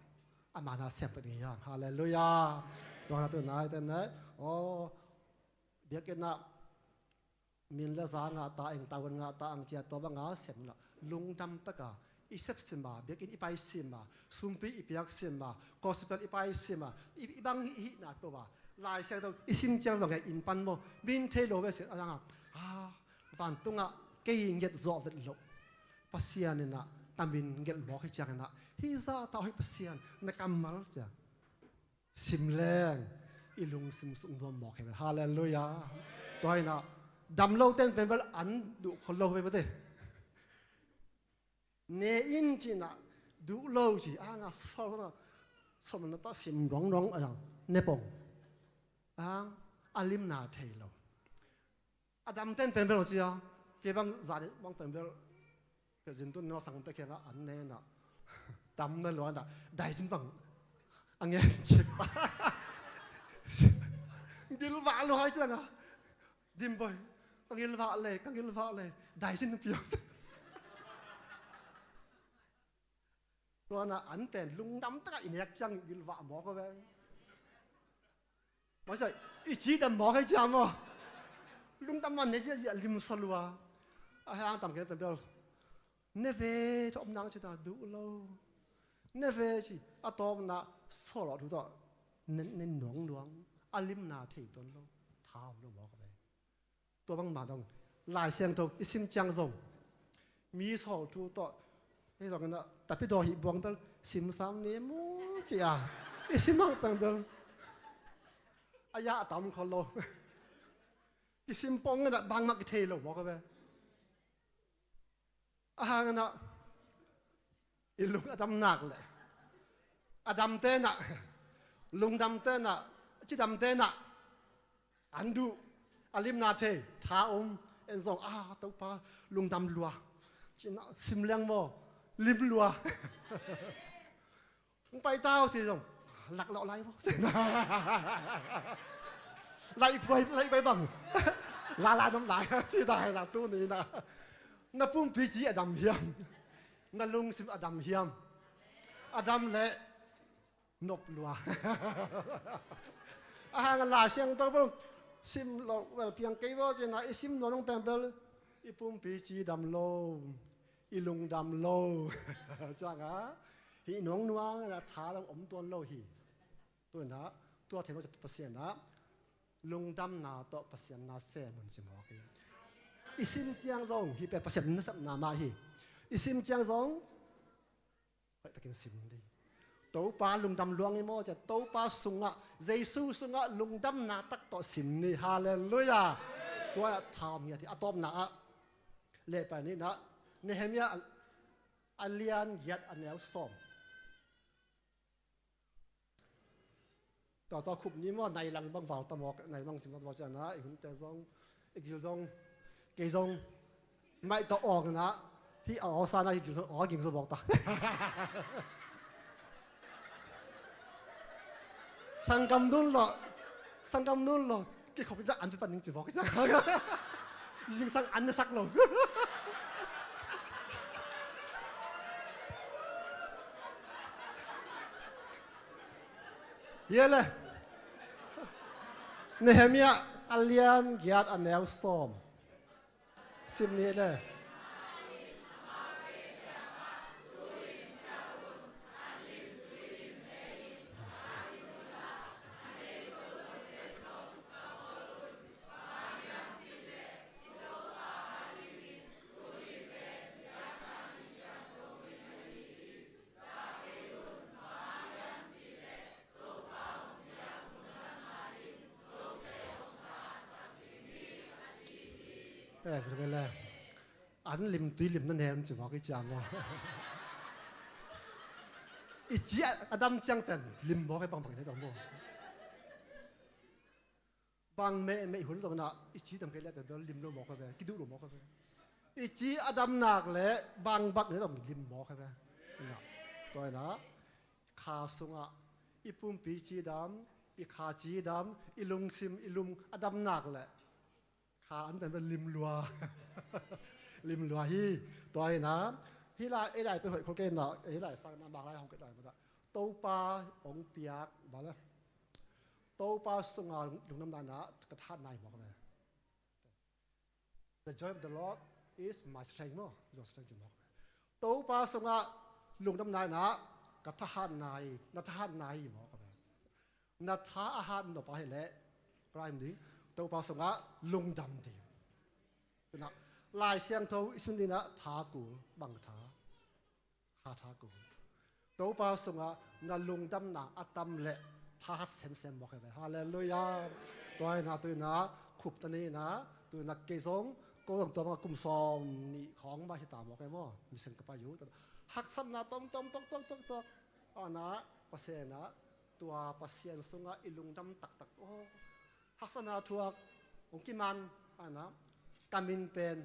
ama na sem pah ding hi hang. Halleluiah. Tua na tu nai ten nai aw biakinn ah min le za ngah ta eng, tawh ngah ta ang cia tua banga sem na lungdam taka I sep sim a, biakinn i pai sim a, sumpi i piak sim a, gospel i pai sim a, i, i bang i hihna peuh a, Lai Siangtho i sim ciang zong e, inn pan maw, min thei lo ve sin a, a, vantungah kei nget zawh vet loh Pasian in ah na min gelh mawk hi ciangin ah, hih zah tawh hoih Pasian na kammal ciang sim leng i lungsim sung nuam mawk hi ve. Halleluiah. Tua in ah dam lo ten pen bel an duh khol lo hi ve, mate. Ne in ci-in ah duh lo ci, a hang a sawlna, sawlna tawh sim ruangruang a, ne pong a, a limna thei lo. A dam ten pen bel ci a, kei bang zan bang pen bel, ka zin tun no sang te kiangah an ne in ah, dam na lua in ah, daizin bang a ngen kik. Gilvah lua hai ciang a, Dim Boy, ka gilvah le, ka gilvah le, daizin pia. Tua in ah an pen lungdam takah i nek ciang gilvah mawk a ve. Masa i cidam mawk hi ciang maw? Lungdam a ne ziahziah limsa lua. A hang tam kei pen bel, ne ve, tawh om nang ci ta, duh lo. Ne ve ci, a tawpna sawlawh thu tawh ne, ne nuangnuang, a limna thei tuan lo, tha om lo mawk a ve. Tua bangmah dong, Lai Siangtho i sim ciang zong, mi sawl thu tawh, hei zong in ah, Tapidaw hih buang bel sim sam ni mu ci a, i sim hang peng bel a yah a tam khol lo. I sim pong in ah bangmah kithei lo mawk a ve. A hang in ah i lung a dam nak leh a dam ten ah, lungdam ten ah, cidam ten ah an duh, a limna thei, tha om, en zong, a, Topa lungdam lua ci-in ah sim leng maw, lim lua. Hong pai ta uh ci zong, laklawh lai maw? Laih puai, laih puai bang. Lala nom lai ci dai la, tuni in ah na pumpi ci a dam hiam? Na lungsim a dam hiam? A dam leh nop lua. A hang a Lai Siangtho bel sim loh vel piang kei baw ci-in ah, i sim nuam nong peng bel i pumpi cidam lo, i lungdam lo. Ciang a hih nuangnuang in ah tha dang om tuan lo hi. Tu in ah tua thei lo ci Pasian ah lungdamna tawh Pasian na sem un ci mawk hi. I sim ciang zong hih pen Pasian nasepna mah hi. I sim ciang zong hoih takin sim dih. Topa lungdam luang i maw ci a, Topa sungah, Jesu sungah lungdamna tak tawh sim ni. Halleluiah. Tua ah tha om ngiat hi. A tawpna ah lehpai ni in ah, Nehemiah a, a lian giat a neu sawm. Tua, tua khup ni maw, nai lang bang val ta mawk, nai bang sim ta mawk ciang a, i hunte zong, i gil zong, kei zong, maih tawh awng in ah, hih a aw san a, hih gil zong, aw ging zong mawk ta. Sanggam nun lo, sanggam nun lo, kei khop in ciang an pi pan ning ci mawk ciang. Zingsang an na sak lo. Hia le. Nehemiah a lian giat a neu sawm. Sim ni le. Eh, ka bel le. An lim tui lim na nem ci mawk i ciang maw. I ci a, a dam ciang pen lim mawk i bangbang i ne zong maw. Bang mehmeh hun zong in ah, i ci dam kei leh pen bel lim lo mawk a ve, kiduh lo mawk a ve. I ci a dam nak leh bang bang in ah zong lim mawk a ve. In ah, tua in ah, kha sungah i pumpi cidam, i kha cidam, i lungsim, i lung a dam nak leh kha an pen bel lim lua. Lim lua hi. Tua in ah, hih lai, ei lai pen hoih khol kei in ah, ei lai sang in ah, mang lai hong kei lai mah ah, Topa hong piak, bang le. Topa sunga lungdamna in ah ka thahatna hi mawk a ve. The joy of the Lord is my strength, maw. Your strength hi mawk a ve. Topa sungah lungdamna in ah ka thahatna hi, na thahatna hi mawk a ve. Na tha a hat nop ahih leh, ka rai ding, Topa sungah lungdam ding. Tua in ah Lai Siangtho i sim ding in ah tha kul, bang tha? Kha tha kul. Topa sungah na lungdamna a tam leh thahat semsem mawk hi ve. Halleluiah. Tua hi in ah tu in ah khup ta ni in ah tu in ah kei zong, ko zong tua bangah kum sawmnih khawng mah hi ta mawk hi maw. Mission ka pai uh. Haksatna tom tom tok tok tok tok. A na Pasian in ah tua Pasian sungah i lungdam taktak. Oh, haksatna thuak hong kiman a na ka min pen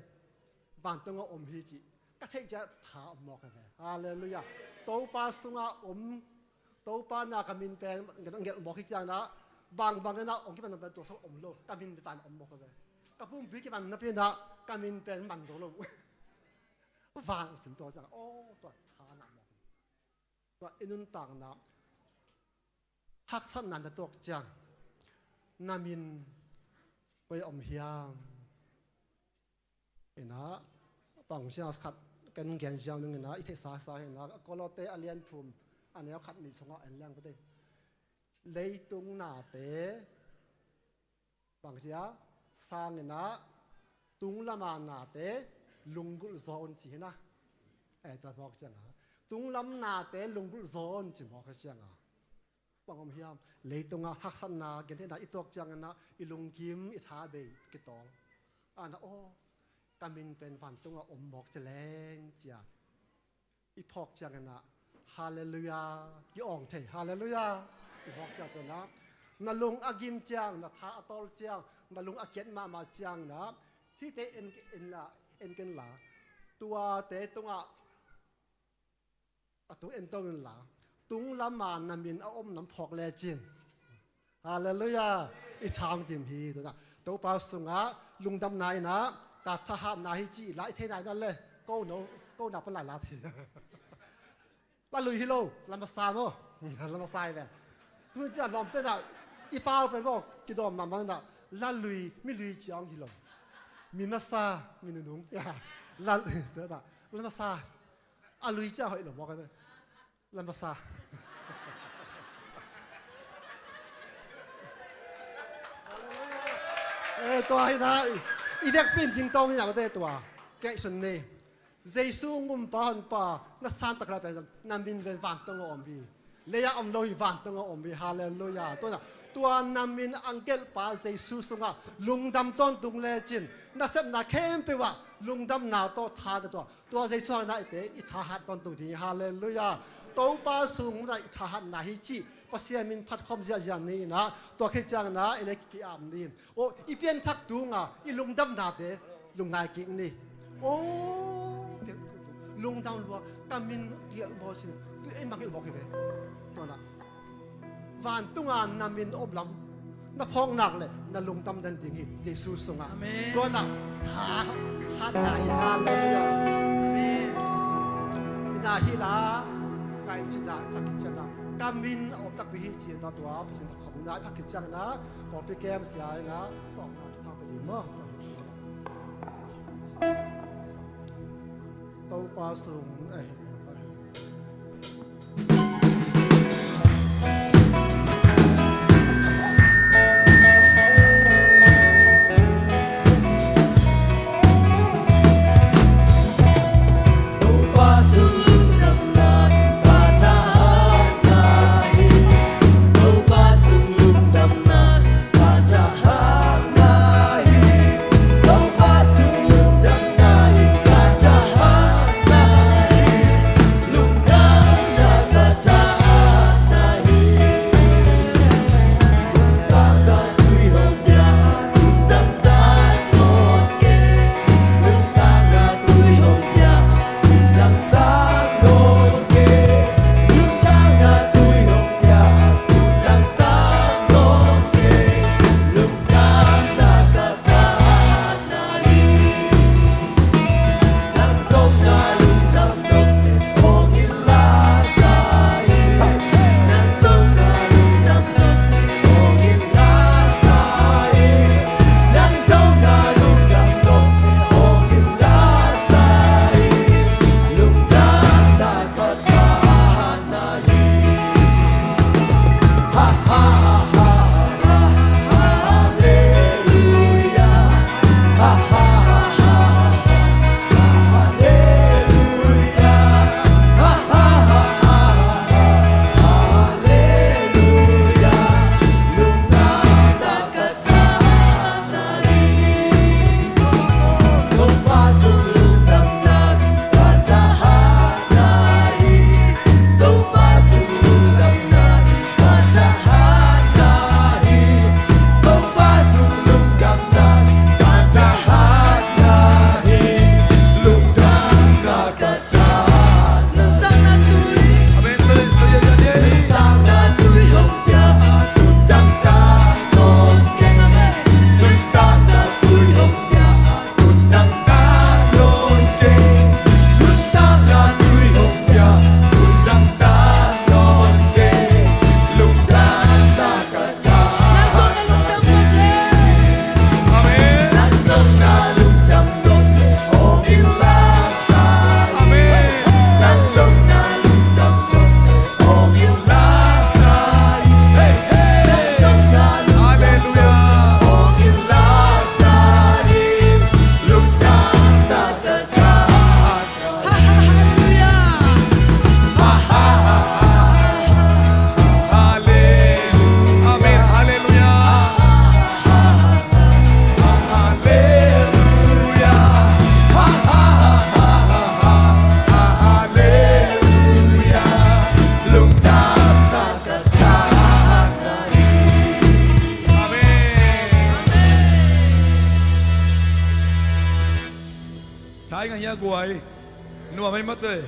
vantungah om hi cih ka theih ciang tha om mawk hi ve. Halleluiah. Topa sungah om, Topa na ka min pen ngelh mawk hi ciang in ah bangbang in ah hong kiman pen tua sungah om lo, ka min pen van om mawk hi ve. Ka pumpi kiman napi in ah ka min pen man zo lo. Van sim tua ciang, oh, tua tha ngah mawk hi. Tua i nuntakna haksatna na tuak ciang na min koi ah om hiam? Hi in ah bang sia khat ken gen ziau ning in ah i theihsa sa hi in ah Kolose a lian thum a neu khat nih sungah en leng ka tei. Leitung nate bang sia sang in ah tung lama nate lunggulh zaw un ci hi in ah. Eh, tua mawk ciang a tung lam nate lunggulh zaw un ci mawk ciang a bang om hiam? Leitungah haksatna, gentheihna i tuak ciang in ah i lungkim, i tha bei kitawng. A na, oh, ka min pen vantungah om mawk ci leng cia i phawk ciang in ah, halleluiah, ki awng thei, halleluiah, i phawk ciang tua in ah na lung a gim ciang, na tha a tawl ciang, na lung a kiat mahmah ciang in ah hihte en, en la, en ken la, tuate tungah a tung en tong in la, tung lama na min a om nam phawk lecin, halleluiah, i tha hong dim hi. Tua in ah Topa sungah lungdamna in ah ka thahatna hi cih la i theihna in ah le, ko no, ko na pan lai la thei. La lui hi lo, la masa maw? La masa hi ve. Tu ciang lawmte in ah i pau pen maw, kidawm mahmah in ah la lui, mi lui ciang hi lo. Mi masa, mi nunung. La, tua in ah la masa. A lui ciang hoih lo mawk a ve. La masa. Eh, tua hi in ah i vekpi in dingtawng in ah mate tua kei sun ni. Jesu ngumpa honpa na san tak la pen na min pen vantungah om hi. Lei-ah om lo hi, vantungah om hi. Halleluiah. Tua in ah tua na min a gelhpa Jesu sungah lungdam tawntung lecin nasepna khempeuh ah lungdamna tawh tha na tuah. Tua Jesu hangin ah eite i thahat tawntung ding hi. Halleluiah. Topa sungah i thahatna hi cih Pasian min phatkhawm ziahziah ni in ah, tua khit ciangin ah i le ki-am ni. Oh, i pianthak tunga i lungdamnate lungngai kik ni. Oh, pianthak tung lungdam lua, ka min gelh maw ci, tu ei mah gelh mawk hi ve. Tua in ah vantunga na min om lam na phawk nak leh na lungdam den ding hi Jesu sungah. Amen. Tua in ah thahatna hi. Halleluiah. Amen. Ina hi la, ngai cina, sak cina, ka min a om takpi hi cina tua Pasian phatkhawm ina i phat khit ciangin ah pawlpi kem sia in ah tawpna thupha pe ding maw? Topa sung, eh, Ai ngai hia guai. Nuam ai mate.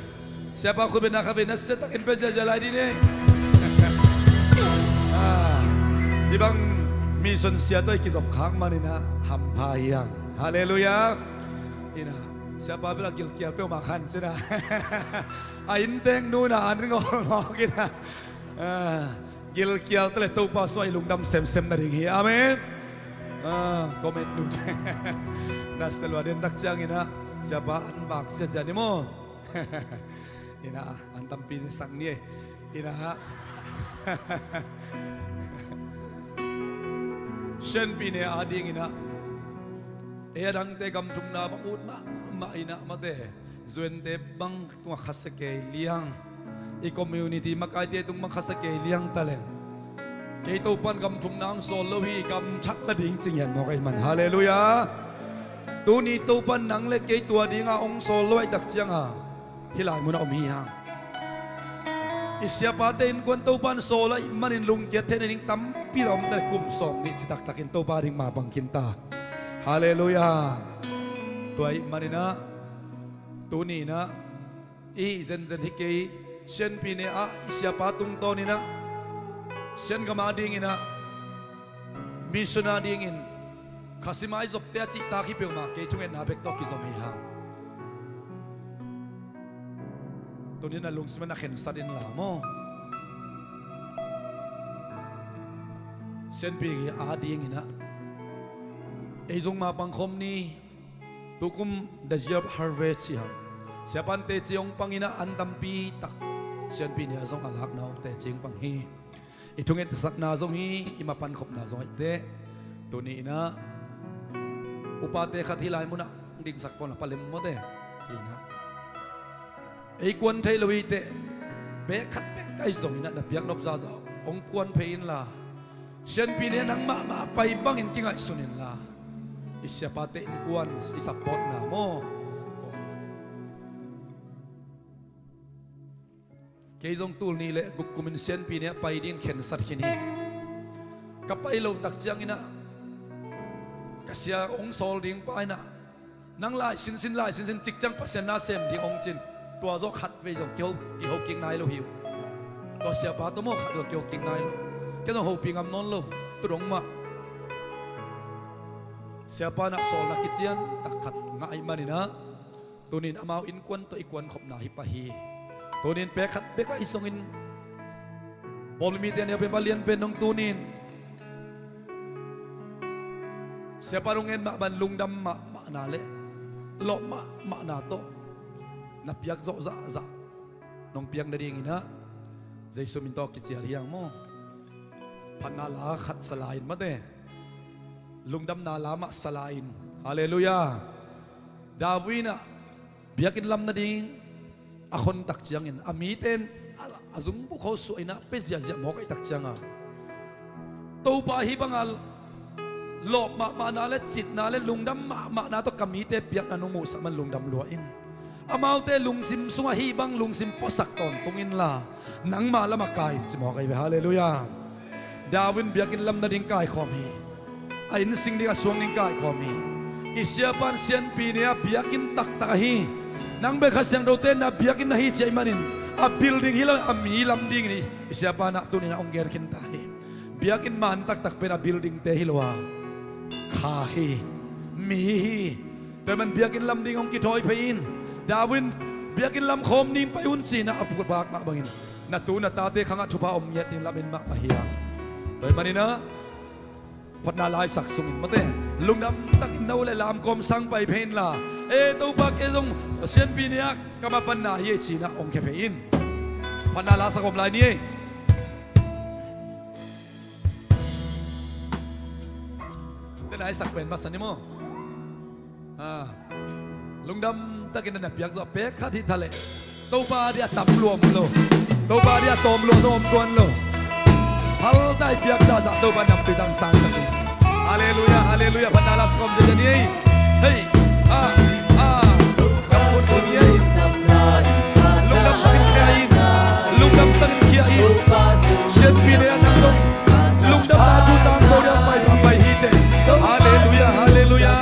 Siapa khut bena kha bena se takin pe zia zia lai di ne. Di bang mission sia toi kizop khak manina hampha hiang. Halleluiah. Ina siapa bela gilkial peuh ma khan cina. A inntek nuna an ring ol mawk ina. Gilkial tale Topa suai lungdam semsem na ding hi. Amen. Comment nute. Na selua den tak ciang ina siapa an bak sia sia ni maw. Ina an tampi ni sak ni. Ina sianpi ne a ding ina. E a dangte gam thumna bang ut mahmah ina mate. Zuente bang tungah khasia kei liang. I community makaite tung bang khasia kei liang taleng. Kei Topan gam thumna ang sawl lo hi, gam thak la ding cing hian mawk ahi man. Halleluiah. Tuni Topan nang le kei tua dinga ong sawl lo ahi tak cianga hih lai muna om hi hang. I siapate innkuan Topan sawl ahi manin lungkiat theihna ding tampi la om ta le kum sawm nih ci taktakin Topa ding mapang khin ta. Halleluiah. Tua ahi manina tuni ina i zenzen hi kei sianpi ne ah i siapa tungtawn ina siangama dingina mission a dingin khasia mai zopte a cihtak hi peuhmah kei thungetna bek tawh kizom hi hang. Tunin a lungsim a na khensat inla maw. Sianpi a dingina ei zong mapang khawm ni. Tukum the year of harvest ci hang. Siapan teci hong pangina an tampi tak sianpi ne a zong a lakna hong teci hong pang hi. I thungetsakna zong hi, i mapan khopna zong ahi teh. Tuni ina upate khat hih lai munah dingsak pawl a palem mawte. Ina ei kuan thei lo hi teh. Pek khat pek kai zong ina na piak nop zaza hong kuan phei inla sianpi ne nang mahmah a pai bangin kingaihsun inla i siapate innkuan i supportna maw. Kei zong tul nih le guk kumin sianpi ne a pai dingin khensat khin hi. Ka pai loh tak ciangina ka sia hong sawl ding pa ina nang lai sinsin lai sinsin cikciang Pasian na sem ding hong cin. Tua zawh khat vei zong kiho kik nai lo hi uh. Tua siapa tua maw khat zong kiho kik nai lo. Kei zong hopih ngam nawn lo. Tu dong mah siapa na sawlna kician tak khat ngah ahi manina tunin amau innkuan tawh i kuan khopna hi pah hi. Tunin pek khat bek ahi zongin pawlmite neu pen palian pen nong tunin siapa nong en mah ban lungdam mahmahna le lawp mahmahna tawh na piak zawh zahzah nong piak nadingina Jesu min tawh kicial hiang maw. Phatna la khat salain mate. Lungdamna la mah salain. Halleluiah. David inah biakinn lam nading a khontak ciangin a mite in a zungbu kho suah inah pe ziahziah mawk ahi tak cianga Topa hih banga lawp mahmahna le citna le lungdam mahmahna tawh ka mite piakna nong muhsak man lungdam lua in. Amaute lungsim sungah hih bang lungsim puasak tawntung inla nangma lamah kai in ci mawk ahi ve. Halleluiah. David in biakinn lam nading kaikhawm hi. A inn sing ding a suang ding kaikhawm hi. I siapan sianpi ne a biakinn taktak ahi. Nang bek Kha Siangthote na biakinn ahi ciah ih manin a building hi lo a mi lam dingin hi. I siapa nah tuninah hong gen khinta hi. Biakinn man taktak pen a buildingte hi lo a kha hi. Mi hi. Tua man biakinn lam ding hong kithawi phei in. David in biakinn lam khawm ning pai un cinah a pukbak mah bangin na tu na tate khangah thupha om ngiat ding lamen mah ahi a. Tua maninah phatna laisak sungin mate lungdam takin no le lamkawm sang pai phei inla e Topa kei zong sianpi ne ah ka mapanna hi ei cinah hong khia phei in. Phatna lasak om lai ni ei. Tena i sak pen masa ni maw. Lungdam takin na piak zawh pek khat hi thaleh Topa dia tam luam lo. Topa dia tawm luam lo om tuan lo. Haltai piak zahzah Topa namtui tang sang sak hi. Halleluiah, halleluiah. Phatna lasak om zia ni ei. Hei, ah, ah. Lungdam takin khia in. Lungdam takin khia in. Sianpi ne a nang dong lungdamna thu tangko ding pai pai hi teh. Halleluiah, halleluiah.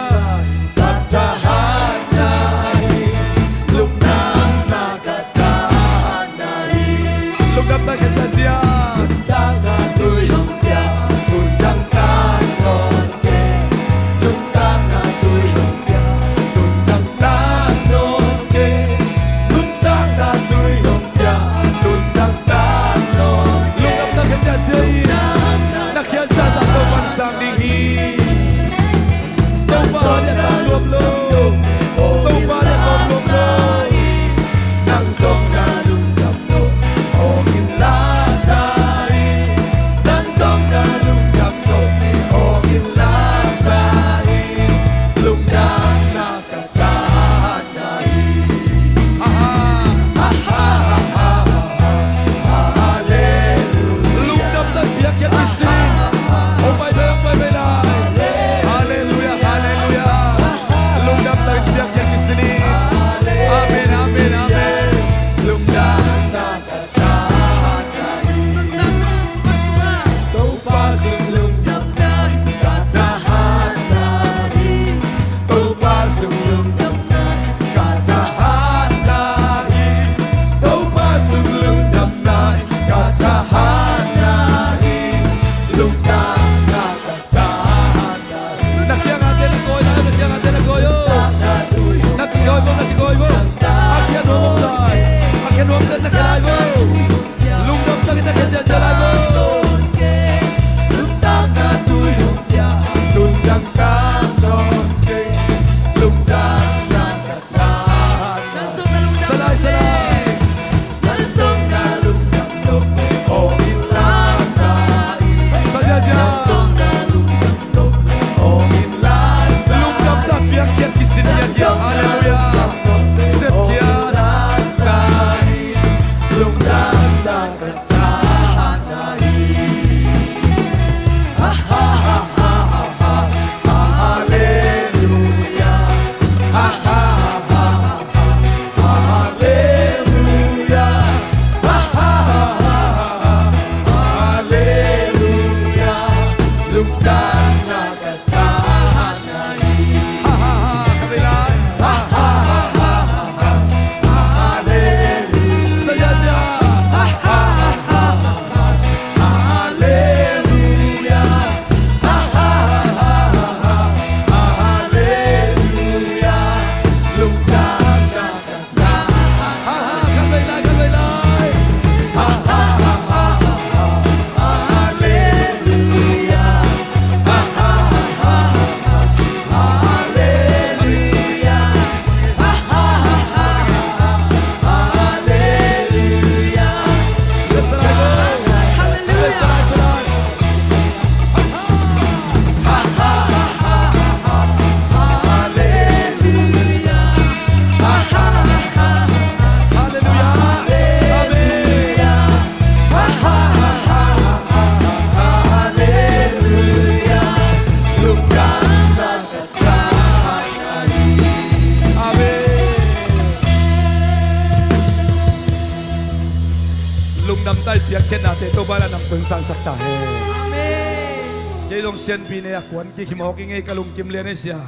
Nate Topa in a namtui sangsak ta hen. Amen. Kei zong sianpi nei a kuan kikhim hawk i ngei ka lungkim lian ei sia.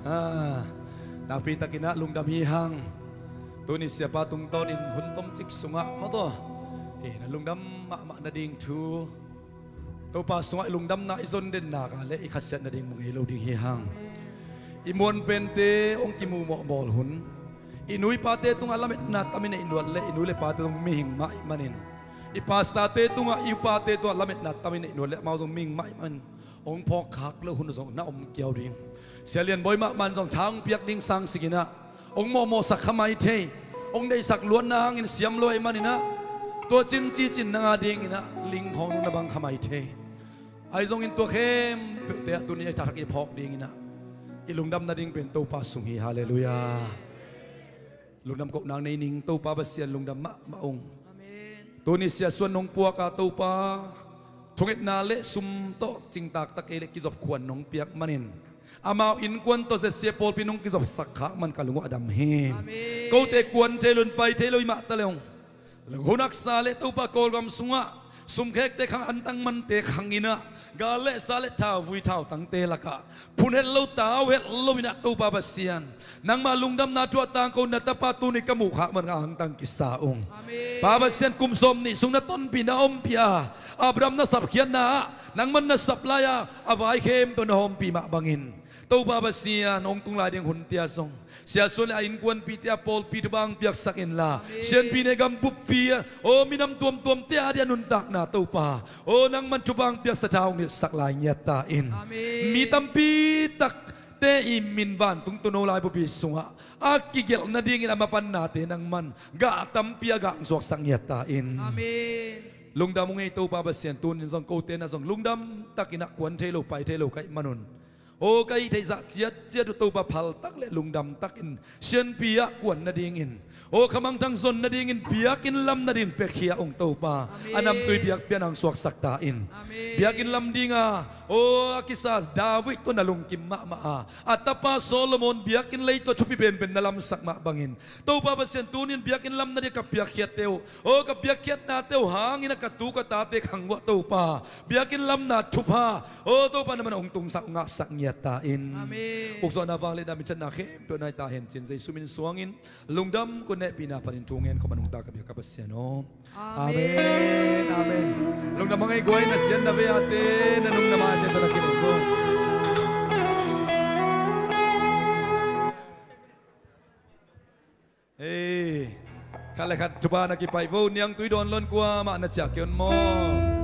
Ah, nakpi takin ah lungdam hi hang. Tuni siapa tungtawnin hun tomcik sungah mawtaw, eh, na lungdam mahmah nading thu, Topa sungah i lungdamna i zon den nak a le i khasiat nading mu ngei lo ding hi hang. I muanpente hong kimu mawhmawl hun, i nu i pate tungah lametna tamin a i nuat le i nu le pate zong mihing mah ih manin, i pastorte tungah, i upate tungah lametna tamin a i nuat le amau zong mihing mah ih manin, hong phawkkhak lo hun zong na om kiau ding. Sia Lian Bawi mahmah in zong tha hong piak ding sang sikin ah, hong mawhmawhsak kha mai thei, hong deihsak luatna hangin siam lo ahih manin ah, tua cin cicin nang a dingin ah ling khawng zong na bang kha mai thei. Ahi zongin tua khempeuhte ah tuni a i thak i phawk dingin ah, i lungdam nading pen Topa sung hi. Halleluiah. Lungdam kohna nei ning. Topa Pasian, lungdam mahmah ung. Amen. Tuni Sia Suan nong puak a Topa, thungetna le sum tawh cingtak ta kei le kizop khuan nong piak manin, amau innkuan tawh Z C A pawlpi nong kizopsak khak man ka lung uh a dam hi. Amen. Kote kuan thei lo in, pai thei lo i mah ta le ung, hun haksa le Topa Kawlgam sungah sumkhekte khang, antang mante khang in ah, gal le sa le thauvui thautangte lakah phun het lo, tau het lo in ah, Topa Pasian, nangmah lungdamna thu a tangko na tapa tuni ka muh khak man ka angtang kisa ung. Amen. Pa Pasian, kum sawm nih sung na tonpih na ompih a, Abraham na sapkhiatna ah nangman na sap lai a, a vai khempeuh na hawmpih mah bangin, Topa Pasian, hong tung lai ding hunte ah zong Sia Suan le a innkuanpihte a pawlpi thupha hong piaksak inla, amen, sianpi nei gam buppi ah, aw, minam tuamtuamte a dia nuntakna Topa, aw, nangman thupha hong piaksa, tha hong nilhsak lai ngiat ta in. Amen. Mi tampi takte i min vantung tuuno laibupi sungah a kigelh nadingin a mapannate nangman gah tampi a gah hong suaksak ngiat ta in. Amen. Lungdam ung ei Topa Pasian, tunin zong kote na zong lungdam takin ah kuan thei lo, pai thei lo ka hih manun, aw, ka hih theih zah ciatciat uh Topa, phaltak le lungdam takin sianpi ah kuan nadingin, aw, khamangthang zon nadingin, biakinn lam nadingin piakhia ung Topa. Amen. A namtui biakpiakna hong suaksak ta in. Amen. Biakinn lam dinga, aw, a kisa David tawh na lungkim mahmah a, a tapa Solomon biakinn lei tawh thupi penpen na lamsak mah bangin, Topa Pasian, tunin biakinn lam nading ka piakkhiatte uh, aw, ka piakkhiatnate uh hangin ah ka tu ka tate khang uah Topa, biakinn lamna thupha, aw, Topa, nangman hong tungsak, hong ngahsak ngiat ta in. Amen. Ukzawhna, vangliatna, minthanna khempeuh nai ta hen cin Jesu min suangin lungdam, ko nehpihna panin thu ngen khawm a nungta ka biak ka Pasian aw. Amen. Amen. Amen. Lungdam hang ei guai, na sian na vei ate, na nung na ma ate tawh na kinei ko. Ei, khat le khat thupha na kipaih vo. Niangtui dawn lon, kuamah na ciah kei un maw?